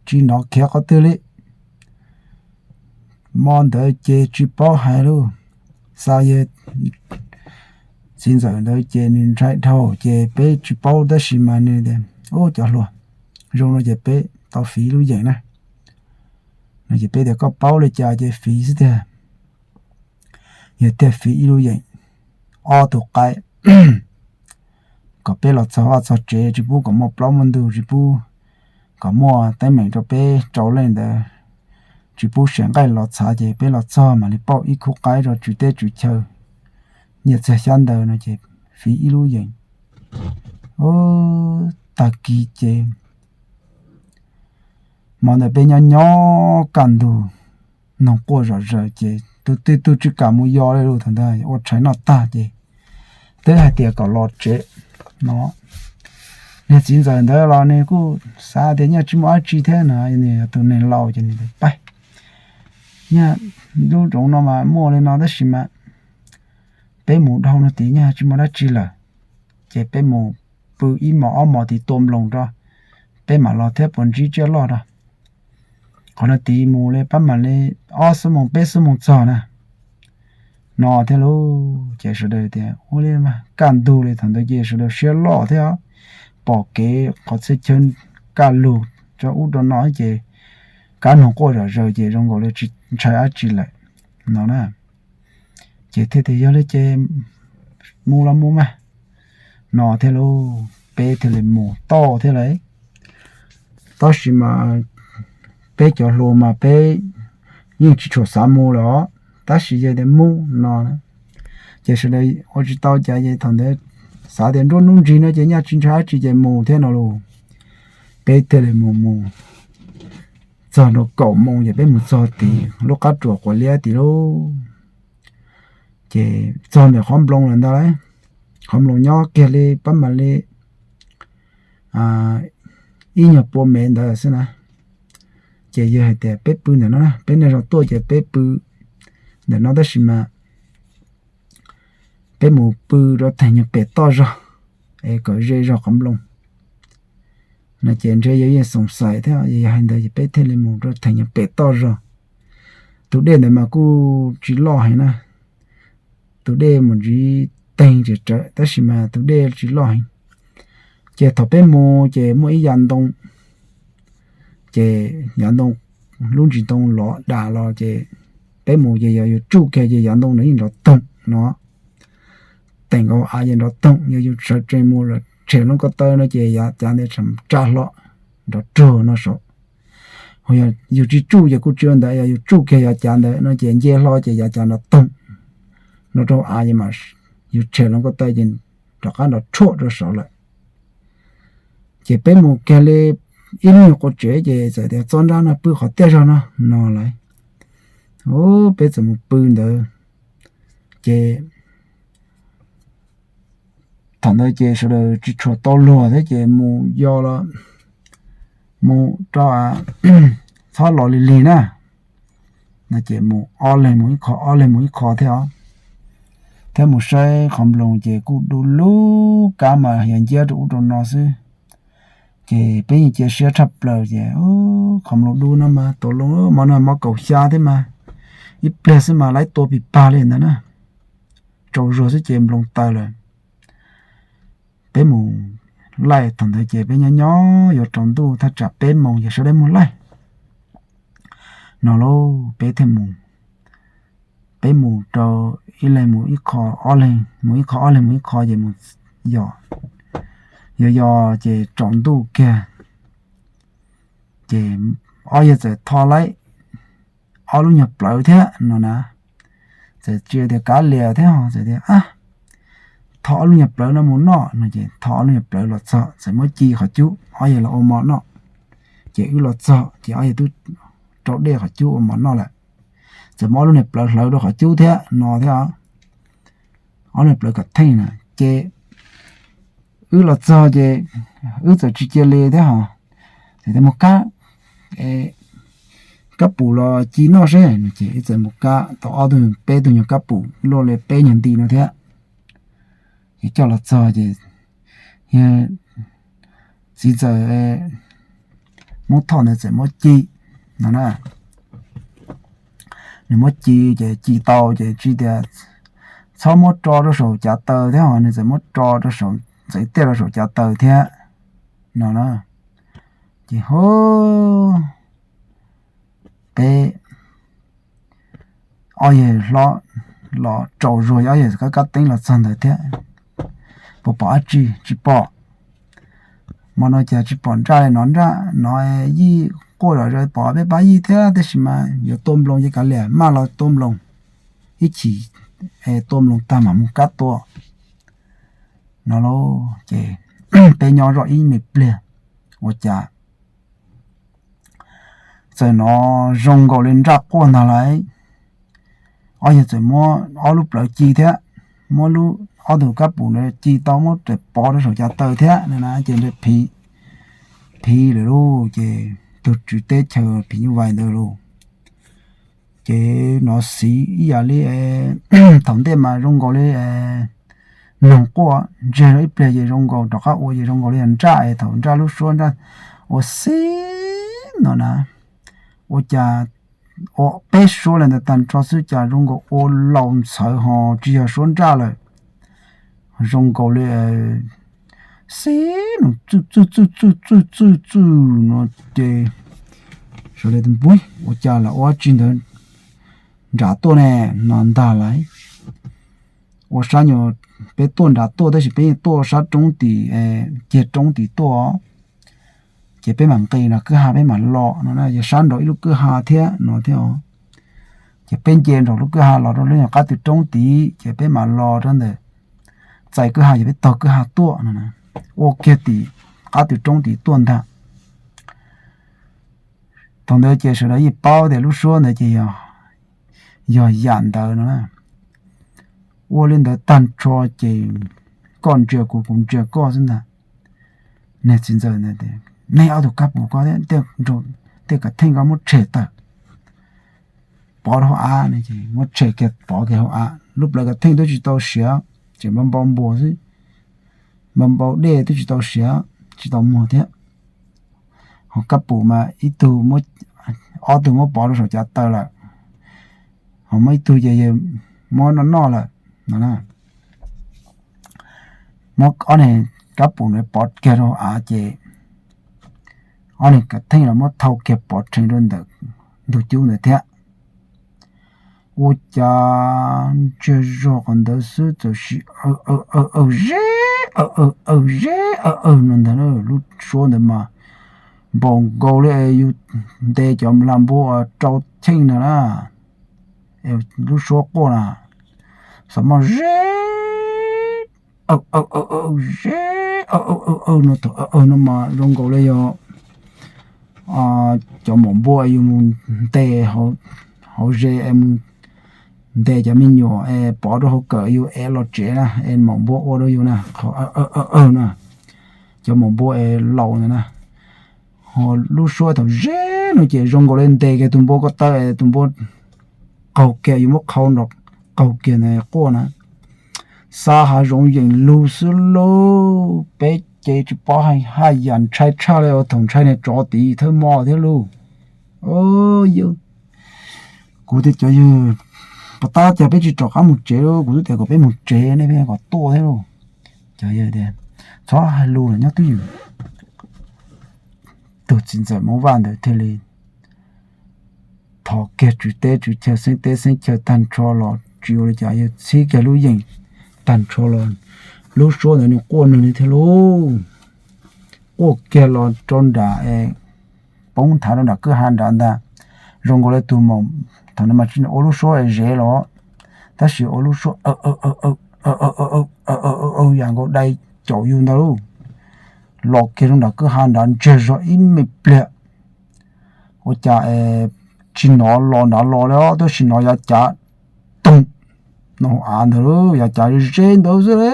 tsis hnov khiav qhov twg li. Hmo ntawd ces tsis paub hais lauj, xa yawg txiv ntxawm ntawd ces nws ntshai dhau ces peb tsis paub tab sis mas nws tias, Ub, cov hluas, zoo no ces peb tau fiv ib lub yeem na. No ces peb tias, Koj paub li cas ces fiv xwb tiag. Yawg thiaj fiv ib lub yeem, ob tug qaib, kom peb los txog vaj txog tsev, tsis pub kom muaj plaub muaj ntug, tsis pub kom muaj teeb meem rau peb rau leej ntawd, tsis pub seem nqaij los txhav ces peb los txog mam li pauj ib khub qaib rau tswv teb tswv chaw, nyiaj txiag xyab ntawv no ces fiv ib lub yeem. Tag kis ces hmo ntawd peb nyob nyob kaj ntug, noog quaj zom zaws ces tus twg tus tsis kam mus yos li lus, thaum ntawd ua tshais noj tag ces twb hais tias kom los tsev no. Niag txiv ntxawm ntawd los nws kuj xav tias nyaj tsis muaj dab tsi thiab no, nws yog tus neeg laus ces nws tias, Pab, nyaj lub zoov no mas muaj li no tab sis mas peb mus dhau no tid nyaj tsis muaj dab tsi lawm, ces peb mus pw ib hmos ob hmos tid tua nploos rau, peb mam los thiab puas ntsib tsiaj loj rau. Qhov no tid mus li pab mam li ob xuab moos peb xuab moos txog na, no thiab lauj. Ces sawv daws tias ua li mas kaj ntug li, thaum ntawd ces sawv daws siab loj thiab, pom kev qhov txhia chaw kaj lug rau ub rau no ces kab noog quaj zom zaws ces zoo nkaus li tsis ntshai dab tsi lawm no na. Ces thiaj tias yog li ces mus los mus mas, no thiab lauj, peb thiaj li mus tau thiab lauj. Tab sis mas peb cov hluas mas peb yeej tsis tshua xav mus lawm os, tab sis yog tias mus no, ces sawv daws ua tsis tau cas ces thaum ntawd xav tias nruab hnub ntsig no ces nyaj tsis ntshai dab tsi ces mus thiab no lauj. Peb thiaj li mus mus txog nrau kaum moos ces peb mus txog tid lub qab ruas quav liab tid lauj. Ces txog ntawm qhov nploos lawm ntag lauj, qhov nploos nyob kiag li pab mam li ib nyuag pua mev ntawd xwb na. Ces yawg hais tias peb pw ntawm no, peb nej zoo tuaj ces peb pw ntawm no tab sis mas peb mus pw rau theem nyuag pem toj zog es kom ze zog qhov nploos no. Ces ntshe yawg yeej xoom xaim thiab, yawg hais ntawd ces peb thiaj li mus rau theem nyuag pem toj zog. Tus dej ntawd mas kuj tsis loj heev na, tus dej mus ntsiv teeg tsem tsawm tab sis mas tus dej tsis loj heev. Ces thaum peb mus ces muaj ib yav ntoo, ces yav ntoo, lub ntsis ntoo lov dam los ces peb mus ces yog yus tsuj kiag ces yav ntoo ntawd yeej nrov toog no, teem nkaus av ces nrov toog, yog yus sawv tsees mus los tshem loo ko taw no ces yav cav ntawd tsa hlo nrov rog no saud. Yog yus tsis tsuj ces kuj tsis ua ntawd, yog yus tsuj kiag yav cav ntawd no ces nce hlo ces yav cav nrov toog no rau av es mas yus tshem loo ko taw ces rov qab nrov rhuaj rau saud lawm. Ces peb mus kiag li ib lub nyuag qua tsev ces txawm tias txog nrab no pw qhov tiaj zog no no lauj. Peb txawm mus pw ntawd ces thaum ntawd ces sawv daws tsis tshua tau luag thiab ces mus yos los mus rau txhob los lig lig na. No ces mus ob leeg mus ib qho, ob leeg mus ib qho thiab os. Thiab mus saib qhov nploos ces kuj du lug kab mas yog nciab rau ub rau no xwb. Ces peb yeej cia siab tshaj plaws ces qhov nploos du no mas tau loo, hmo no hmo kaum xya thiab mas, ib pliag xwb mas laib tua pis pag li ntawd na. Tsaus zuag xwb ces nploos taws lawm. Peb mus laij thaum ntawd ces peb nyob nyob yuav tsaus ntuj thaj tsam peb moos ces sawv daws mus laij no lauj. Peb thiaj mus, peb mus rau ib leeg mus ib qho, ob leeg mus ib qho, ob leeg mus ib qho ces mus yos, yos yos ces tsaus ntuj kiag ces ob yawg txawm tho laib ob lub nyuag plawv thiab no na. Txawm tsis tias kav liam thiab, txawm tias tho ob lub nyuag plawv no mus noj no ces tho ob lub nyuag plawv los txog txawm muab ci qhov cub ob yawg los ua mov noj. Ces wb los txog ces ob yawg twb rau dej qhov cub ua mov noj lawm. Txawm muab ob lub nyuag plawv hlawv rau qhov cub thiab no thiab, ob lub nyuag plawv kom theej na. Ces wb los txog ces wb txawm tsis cia li thiab hos, txawm tias mus kab kab pum los ci noj seb no ces wb txawm mus kab tau ob tug peb tug nyuag kab pum luaj li peb nyuag nti no thiab. Ces coj los txog ces yawg txiv ntxawm Hmoob Thoj ntawd txawm muab ci no na. Nws muab ci ces ci tau ces tsis tias txhob muab ro rau saum cav taws thiab hos, nws txawm muab ro rau saum, ntxeev tiaj rau saum cav taws thiab no na. Ces hu, peb ob yawg hlob los tsaus zuag, ob yawg kab kab teeb los txog ntawd thiab. Puas pom dab tsi? Tsis pom. Hmo no cas tsis pom nraj li no, nraj no yij quaj zom zaws, pom peb pab yij thiab, tab sis mas yuav tua nploos ces kav liam, maj los tua nploos, ib chim tua nploos tag mam mus kab tua no lauj. Ces peb nyob zoj ib me pliag, ua cas txawm hnov zoo nkaus li nraj quaj ntag lauj. Ob yawg txawm muab ob lub plawv ci thiab, muab lub, ob tug kab pum ntawd ci tau muab pov rau saum cav taws thiab na, ces nraj phiv, phiv lawm lauj. Ces tug tswv teb chaws phim nyuj vais ntawd lauj. Ces hnov xiv ib yam li thaum ntej mas zoo nkaus li noog quaj, ntsiag zog ib pliag ces zoo nkaus, rov qab ua ces zoo nkaus li nraj es thaum nraj lub suab nraj ua xiv no na. Ua cas ua peb suab li ntawd tag nrho xwb cas zoo nkaus ua laus ntxhawv ho tsis yog suab nraj lawm. Zoo nkaus li xiv no txwj txwj txwj txwj txwj txwj no ces sawv daws tias npuib ua cas los ua dab tsi ntawd nram tuaj ne no ntag lauj. Ua sab nyuag, peb tuaj nram tuaj tab sis peb yeej tuaj sab roob tim, kiag roob tim tuaj, ces peb mam nqis no kwj ha peb mam los no, yog sab nraum ib lub kwj ha thiab no thiab os. Ces peb nce nraum lub kwj ha los rau lub nyuag qab tw roob tid ces peb mam los rau ntawm txais kwj ha ces peb taug kwj ha tuaj no, ua kiag tim qab tw roob tid tuaj ntag. Thaum ntawd ces sawv daws yeej paub tias lub suab ntawd ces yog yam ntawd no na. Ua li ntawd tag nrho ces koj ntsia kuv kuv ntsia koj xwb ntag. Niag txiv ntxawm ntawd tias, nej ob tug kab pum ko thiab tej kav theej ko muab tshem tawm, pov rau hauv av no ces muab tshem kiag pov kiag hauv av. Lub plawv kav theej twb tsis tau siav, tseem npau npau npua xwb, npau npau dej twb tsis tau siav, tsis tau muag thiab. Ho kab pum mas ib tug, ob tug muab pov rau saum cav taws lawm, ho muaj ib tug ces yawg muab noj noj lawm no. Muab ob niag kab pum ntawd pov kiag rau av ces ob niag kav theej los muab thau kiag pov rhees rau ntawm ntug cub ntawd thiab. Ua cas ntsiag zog qhov ntawd xwb txawm sis aw aw aw aw zeb aw aw aw zeb aw aw no ntag. Lub suab ntawd mas npaum nkaus li yus ntes cov nplag npua rau cheej ntag na. Lub suab quaj na, xav maj zeb aw aw aw aw zeb aw aw aw no, thaum aw aw no mas zoo nkaus li yog cov maum npua yus mus ntes hauv ze es mus ntes cov me nyuam es pov rau hauv kawm yus es los tsev na es maum npua ua rau yus na, qhov aw aw aw aw na, cov maum npua es laus ntawd na. Lub suab thaum ze no ces zoo nkaus li ntes kiag tus npua ko taw, tus npua qaug kiag, yuav muab qhau nrov qaug kiag ntawd quaj na. Xa hav zoov yeem lug xwb lauj. Peb ces tsis paub haj yam ntshai tshaj li thaum ntshai niag tsov tid thawj hmo thiab lauj. Kuv tias cov yawg, puas tab cas peb tsis rov qab mus tsev lauj, kuv twb tias kom peb mus tsev ne, peb kom tuaj thiab lauj. Cov yawg tias txhob hais lus lawm nyob twj ywm. Tus txiv ntxawm Hmoob Vaj ntawd thiaj li thov kiag tswv teb tswv chaw, xeeb teb xeeb chaw tag nrho los tsis ua li cas, yawg txhib kiag lub yeem tag nrho los, lub suab ntawd nws quaj nws li thiab lauj. Quaj kiag los rau nram, poob nthav rau nram kwj ha nrad ntag. Zoo nkaus li tus maum, thaum no mas tsis ua lub suab zev los, tab sis ua lub suab yam nkaus dai caum yus ntag lauj. Los kiag rau nram kwj ha nrad ntsiag zog ib me pliag. Ua cas tsis hnov los nrad los li, tab sis hnov yav cav toog no hauv av ntawd, yav cav ze ntawd xwb li.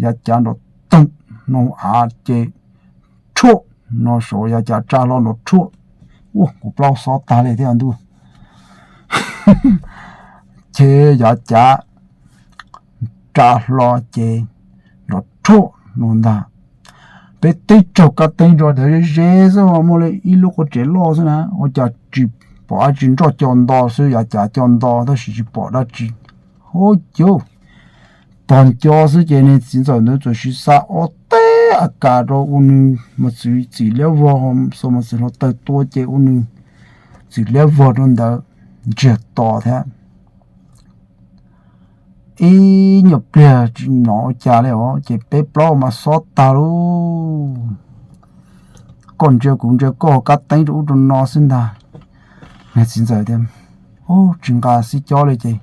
Yav cav nrov toog no hauv av ces rhuaj no saud, yav cav tsa hlo nrov rhuaj. Ua kuv plaub xob tag li thiab ntuj. Ces yav cav tsa hlo ces nrov rhuaj no ntag. Peb tib raug kab teeb rau ntawd ze xwb, muaj li ib lub qhov tsev loj xwb na, ua cas tsis pom dab tsi, nroj co nto xwb, yav cav co nto tab sis tsis pom dab tsi. Huv, pog nco xwb ces niag txiv ntxawm ntawd txawm siv xa ob teg a kas rau ua nws mos txwv txim liab vog, xa mos txwv hluav taws tua ces ua nws txim liab vog rau ntawd ntsiag to thiab. Ib nyuag pliag tsis hnov ua cas li os, ces peb plaub mas xob tag lauj. Koj ntsia kuv ntsia koj, kab teeb rau ub rau no xwb ntag. Niag txiv ntxawm tias, Ub, tsis nqa xib cob li ces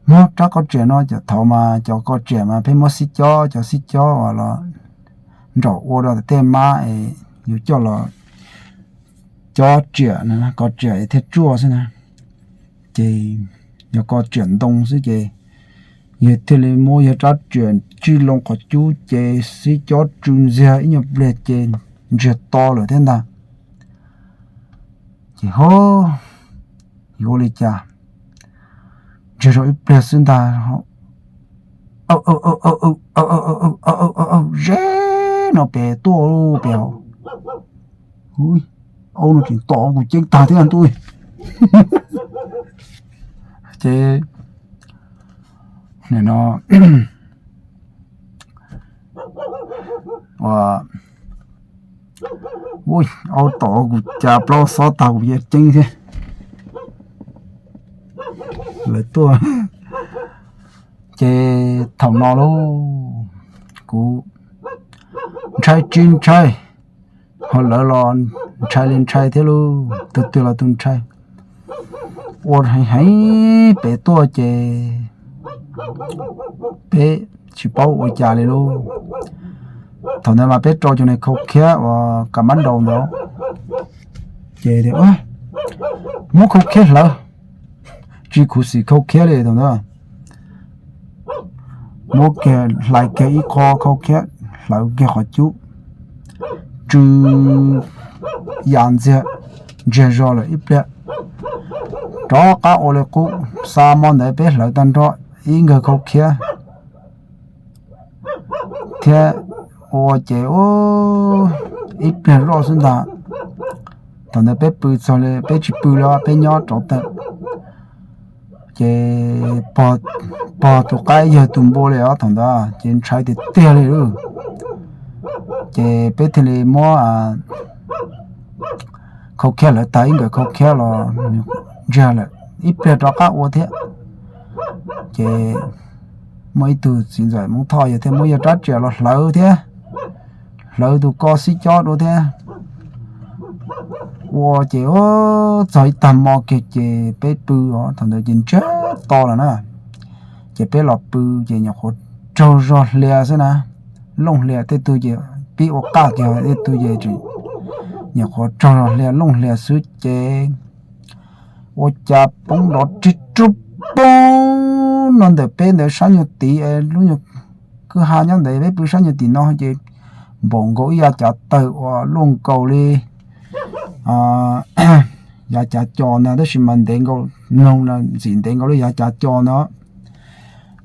muab rab koj riam no, cov thaud mas cov koj riam mas pheej muab xib cob, cov xib cob uas los nraum ua rau tej mab es yus coj los cob riam, koj riam es thiaj tsuaj xwb na. Ces yog koj riam ntoo xwb ces yawg thiaj li muab yawg rab riam tsij loo qhov cub ces xib cob tsw ntxiag ib nyuag pliag ces ntsiag to lawm thiab ntag. Ces ho yuav ua li cas, ntsiag zog ib pliag xwb ntag, ze no pem tuaj pem, aub no tseem tom kuv ceeb tag thiab ntuj. Ces nim no aub tom kuv cas plaub xob tag kuv yeej ceeb thiab. Lawv tuaj ces thaum no lauj, kuv ntshai tsis ntshai, ho lawv los ntshai li ntshai thiab lauj, tus twg los tus ntshai. Ua heev heev pem tuaj ces peb tsis paub ua cas li lauj. Thaum ntawd mas peb rau cov niag khau khiab uas ka mab nraus ntawd, ces tias, Muab khau khiab hlawv. Tsis khuv xim khau khiab li thaum ntawd. Muab kiag hlais kiag ib qho khau khiab hlawv kiag qhov cub, tsw yam ntxiag ntsiag zog lawm ib pliag. Rov qab ua li qub, xa hmo ntawd peb hlawv tag nrho ib nkawg khau khiab thiab ua ces ib pliag zoj xwb ntag. Thaum ntawd peb pw txog li, peb tsis pw li, peb nyob rau tawm. Ces pog tus qaib yawg tus npua li os thaum ntawd ces ntshai tiag tiag li lauj. Ces peb thiaj li muab khau khiab hlawv tag ib nkawm khau khiab los ntsiag lawm, ib pliag rov qab ua thiab. Ces muaj ib tug txiv ntxawm Hmoob Thoj yawg thiaj muab yawg rab riam los hlawv thiab, hlawv tus ko xib cob dua thiab. Ua ces txog ib tag hmo kiag ces peb pw os, thaum ntawd ces ntsiag to lawm na. Ces peb los pw ces nyuam qhuav raug zog hlias xwb na, looj hlias, tej tug ces pib ua qaj kiag, tej tug ces nyuam qhuav raug zog hlias looj hlias xwb ces ua cas poob nrov rig rub poob no ntawm peb ntawd sab nyuag tid, lub nyuag kwj ha nyob ntawd, peb pw sab nyuag tim no ces npaum nkaus ib yav cav tawg uas luaj nkaus li yav cav co ntag, tab sis mas ntev nkaus, mloog no ntxim ntev nkaus li yav cav co ntag,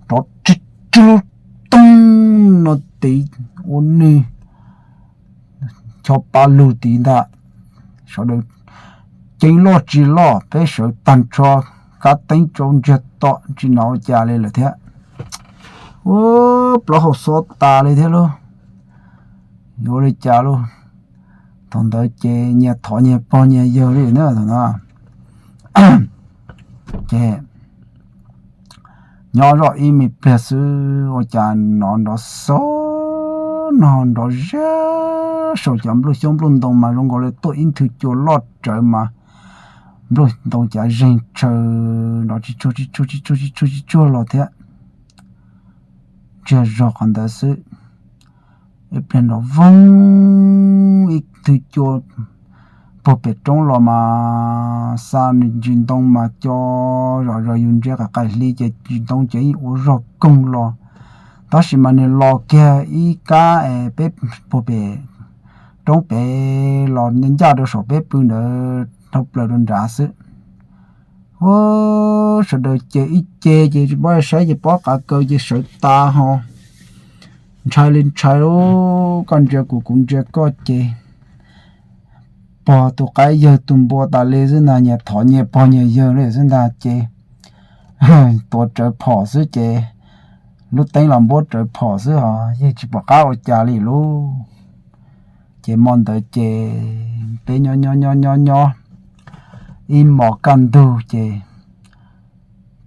rov tib tug toog no tid ua nwg cho pa lug tid ntag. Sawv daws ceeb loj tsis loj, peb sawv tag nrho kab teeb tsau ntsiag to tsis hnov ua cas li lawm thiab. Ua plaub hau xob tas li thiab lauj, yuav ua li cas lauj? Thaum ntawd ces nyias thov nyias pog nyias yawg li na, thaum ntawd ces nyob zoj ib me pliag xwb ua cas hnov nrov xob no nrov zab saum cov nplooj xyoob nplooj ntoo mas zoo nkaus li tuaj ib nthwv cua loj rawv mas nplooj ntoo cav zeeg tshaw nrov tsis tsuag tsis tsuag tsis tsuag tsis tsuag tsis tsuag los thiab. Ntsiag zog qhov ntawd xwb, ib pliag nrov voog ib nthwv cua puag pem roob los mas xa ntsis ntoo mas co zom zaws, yus ntsia qaim qaim hli ces ntsis ntoo ces yeej ua zog koog los, tab sis mas nws los kiag ib kab es peb puag pem roob pem los ncaj rau saum peb pw ntawd dhau plaws rau nrad xwb. Ua sawv daws ces ib ce ces tsis paub saib ces pob qav kaws ces sawv tas ho ntshai li ntshai lauj, koj ntsia kuv kuv ntsia koj ces pog tus qaib yawg tus npua tas li xwb ntag, nyias thov nyias pog nyias yawg li xwb ntag ces tuav rawv phom xwb ces lub teeb los npuab rawv phom xwb ho yeej tsis pom qab ua cas li lauj. Ces hmo ntawd ces peb nyob nyob nyob nyob nyob ib hmos kaj ntug ces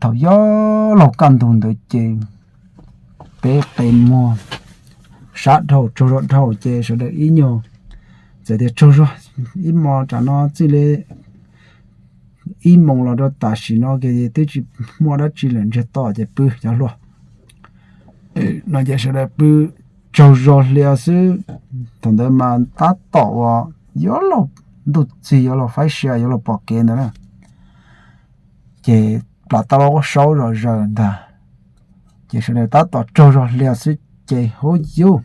thaum yuav luag kaj ntug ntawd ces peb qe muag sab dhau tsaug zog dhau ces sawv daws ib nyuag txawm tias tsaug zog, ib hmos tam no txij li ib moos los rau tam sim no ces twb tsis muaj dab tsi lawm, ntsiag to ces pw cov hluas no ces sawv daws pw tsaug zog hlias xwb. Thaum ntawd mas tab tom uas yuav luag ntuj txig yuav luag faib sia yuav luag pom kev ntawd na, ces plam tau lub qub saub zom zaws ntag, ces sawv daws tab tom tsaug zog hlias xwb ces hub yub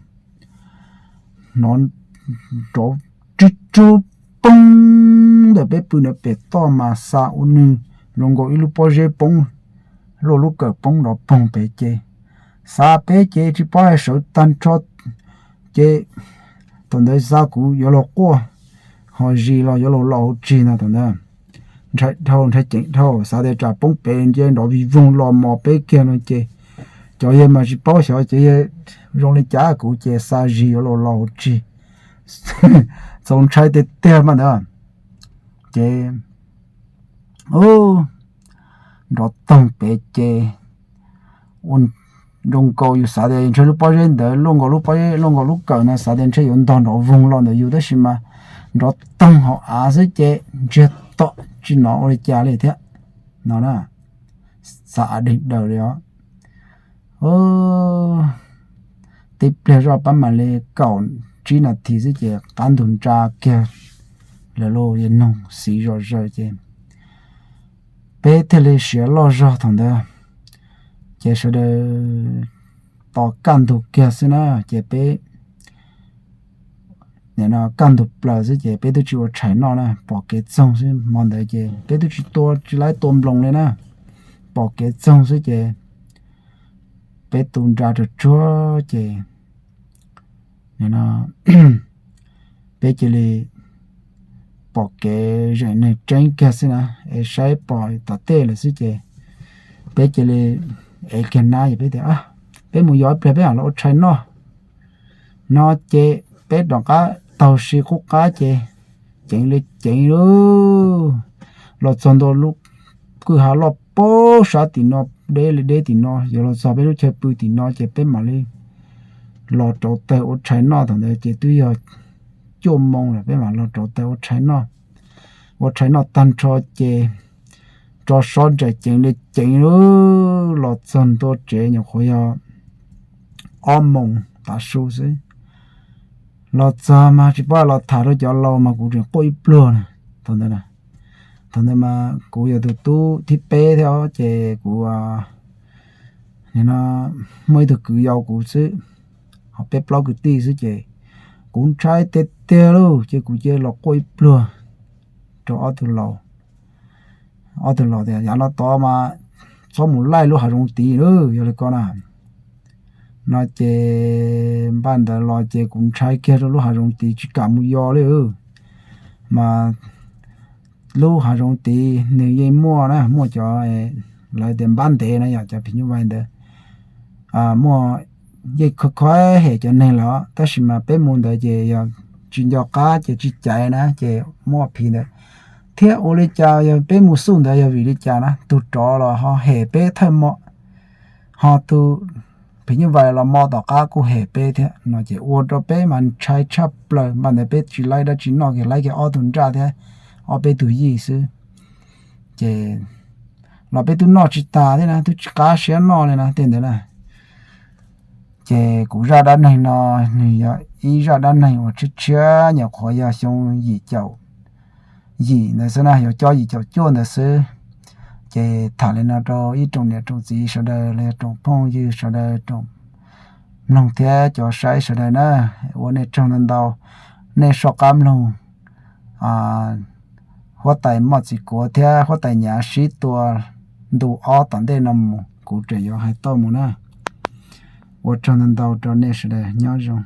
hnov nrov rub rub poob ntawm peb pw ntawd pem toj mas xa ua nwg zoo nkaus ib lub pob zeb poob, luaj lub kawm poob nrov poog pem ces xa peb ces tsis paub hais sawv tag nrho ces thaum ntawd xa kuv yuav luag quaj ho zis los yuav luag los hauv tsis ntag. Thaum ntawd ntshai dhau ntshai ceev dhau xav tias tsam poob pem nce nrov vij voog los mos peb kiag no ces cov yawg mas tsis paub xyov cov yawg zoo li cas, kuv ces xa zis yuav luag los hauv tsis, txaus ntshai tiag tiag mas ntawd ces nrov toog pem ces ua zoo nkaus yus xav tias ntshe lub pob zeb ntawd luaj nkaus lub pob zeb luaj nkaus lub kawm no xav tias ntshe yuav ntog nrov voog los ntawm yus tab sis mas nrov toog hauv av xwb ces ntsiag to tsis hnov ua li cas li thiab no na, xav av deeg daws li os. Tib pliag zoj pab mam li kaum tsib nas this xwb ces qab ntug nra kiag lawm lauj, noog xiv zom zaws ces peb thiaj li siav loj zog thaum ntawd ces sawv daws tos kaj ntug kiag xwb na ces peb kaj ntug plaws xwb ces peb twb tsis ua tshais noj na, pom kev txoog xwb hmo ntawd ces peb twb tsis tua tsis laib tua nploos li na, pom kev txoog xwb ces peb tu nra rau tsuag ces peb cia li pom kev zeem neeg tseeb kiag xwb na, es saib pom tom tej lawm xwb ces peb cia li ev kiag nab es peb tias peb mus yos ib pliag peb mam los ua tshais noj no ces peb rov qab taug si qub qab ces ceev li ceev lauj, los txog ntua lub kwj ha loj pab sab tim no, deb li deb tim no, yuav los txog peb lub chaw pw tim no ces peb mam li los rauv taws ua tshais noj. Thaum ntawd ces twb yog cuaj moo lawm peb mam los rauv taws ua tshais noj. Ua tshais noj tag nrho ces tso sob nraim ceev li ceev lauj, los txog ntua tsev nyuam qhuav yog ob moos tav su xwb. Los txog mas tsis paub los tham rau cov laus mas kuv tseem quaj ib pluag na. Thaum ntawd thaum ntawd mas kuv yog tus tub thib peb thiab ces kuv muaj ib tug kwv yau kuv xwb, ho peb plaub kwv tij xwb ces kuv ntshai tiag tiag lauj, ces kuv cia li los quaj ib pluag rau ob tug laus. Ob tug laus tias, Yav no tod mas txhob mus laij lub hav zoov tid lauj, yog li ko na. No ces npaj ntawd los ces kuv ntshai kiag rau lub hav zoov tid tsis kam mus yos li. Mas lub hav zoov tid nws yeej muaj na, muaj cov, lawv tias npab ntev na, yog cov phim nyuj vais ntawd muaj, yeej kho kho hem cov neeg lawm, tab sis mas peb mus ntawd ces yog tsis nco qab ces tsis caiv na ces muaj phim ntawd. Thiab ua li cas yog peb mus xub ntawd yog vim li cas na, tus rov los ho hem peb thawj mo, ho tus phim nyuj vais los mo tom qab kuj hem peb thiab no ces ua rau peb mas ntshai tshaj plaws. Npaj ntawd peb tsis laij dab tsi noj kiag, laij kiag ob tug nraj thiab ob peb tug yij xwb. Ces los peb twb noj tsis tas thiab na, twb tsis qab siab noj li na tej ntawd na. Ces kuv zaj dab neeg no nws yog ib zaj dab neeg uas tshiab tshiab nyuam qhuav yog xyoo yim caum yim ntawd xwb na, yog cov yim caum cuaj ntawd xwb. Ces tham li no rau ib tsoom niam tsoom txiv sawv daws los yog tsoom phooj ywg sawv daws, tsoom mloog thiab cov saib sawv daws na, ua nej tsaug ntau ntau. Nej soj qab mloog huab tais Moj Txwv Kuav thiab huab tais Nyav sib tua ntu ob tom ntej no mus, kuv tseem yuav hais tau mus na. Ua tsaug ntau ntau rau nej sawv daws, nyob zoo.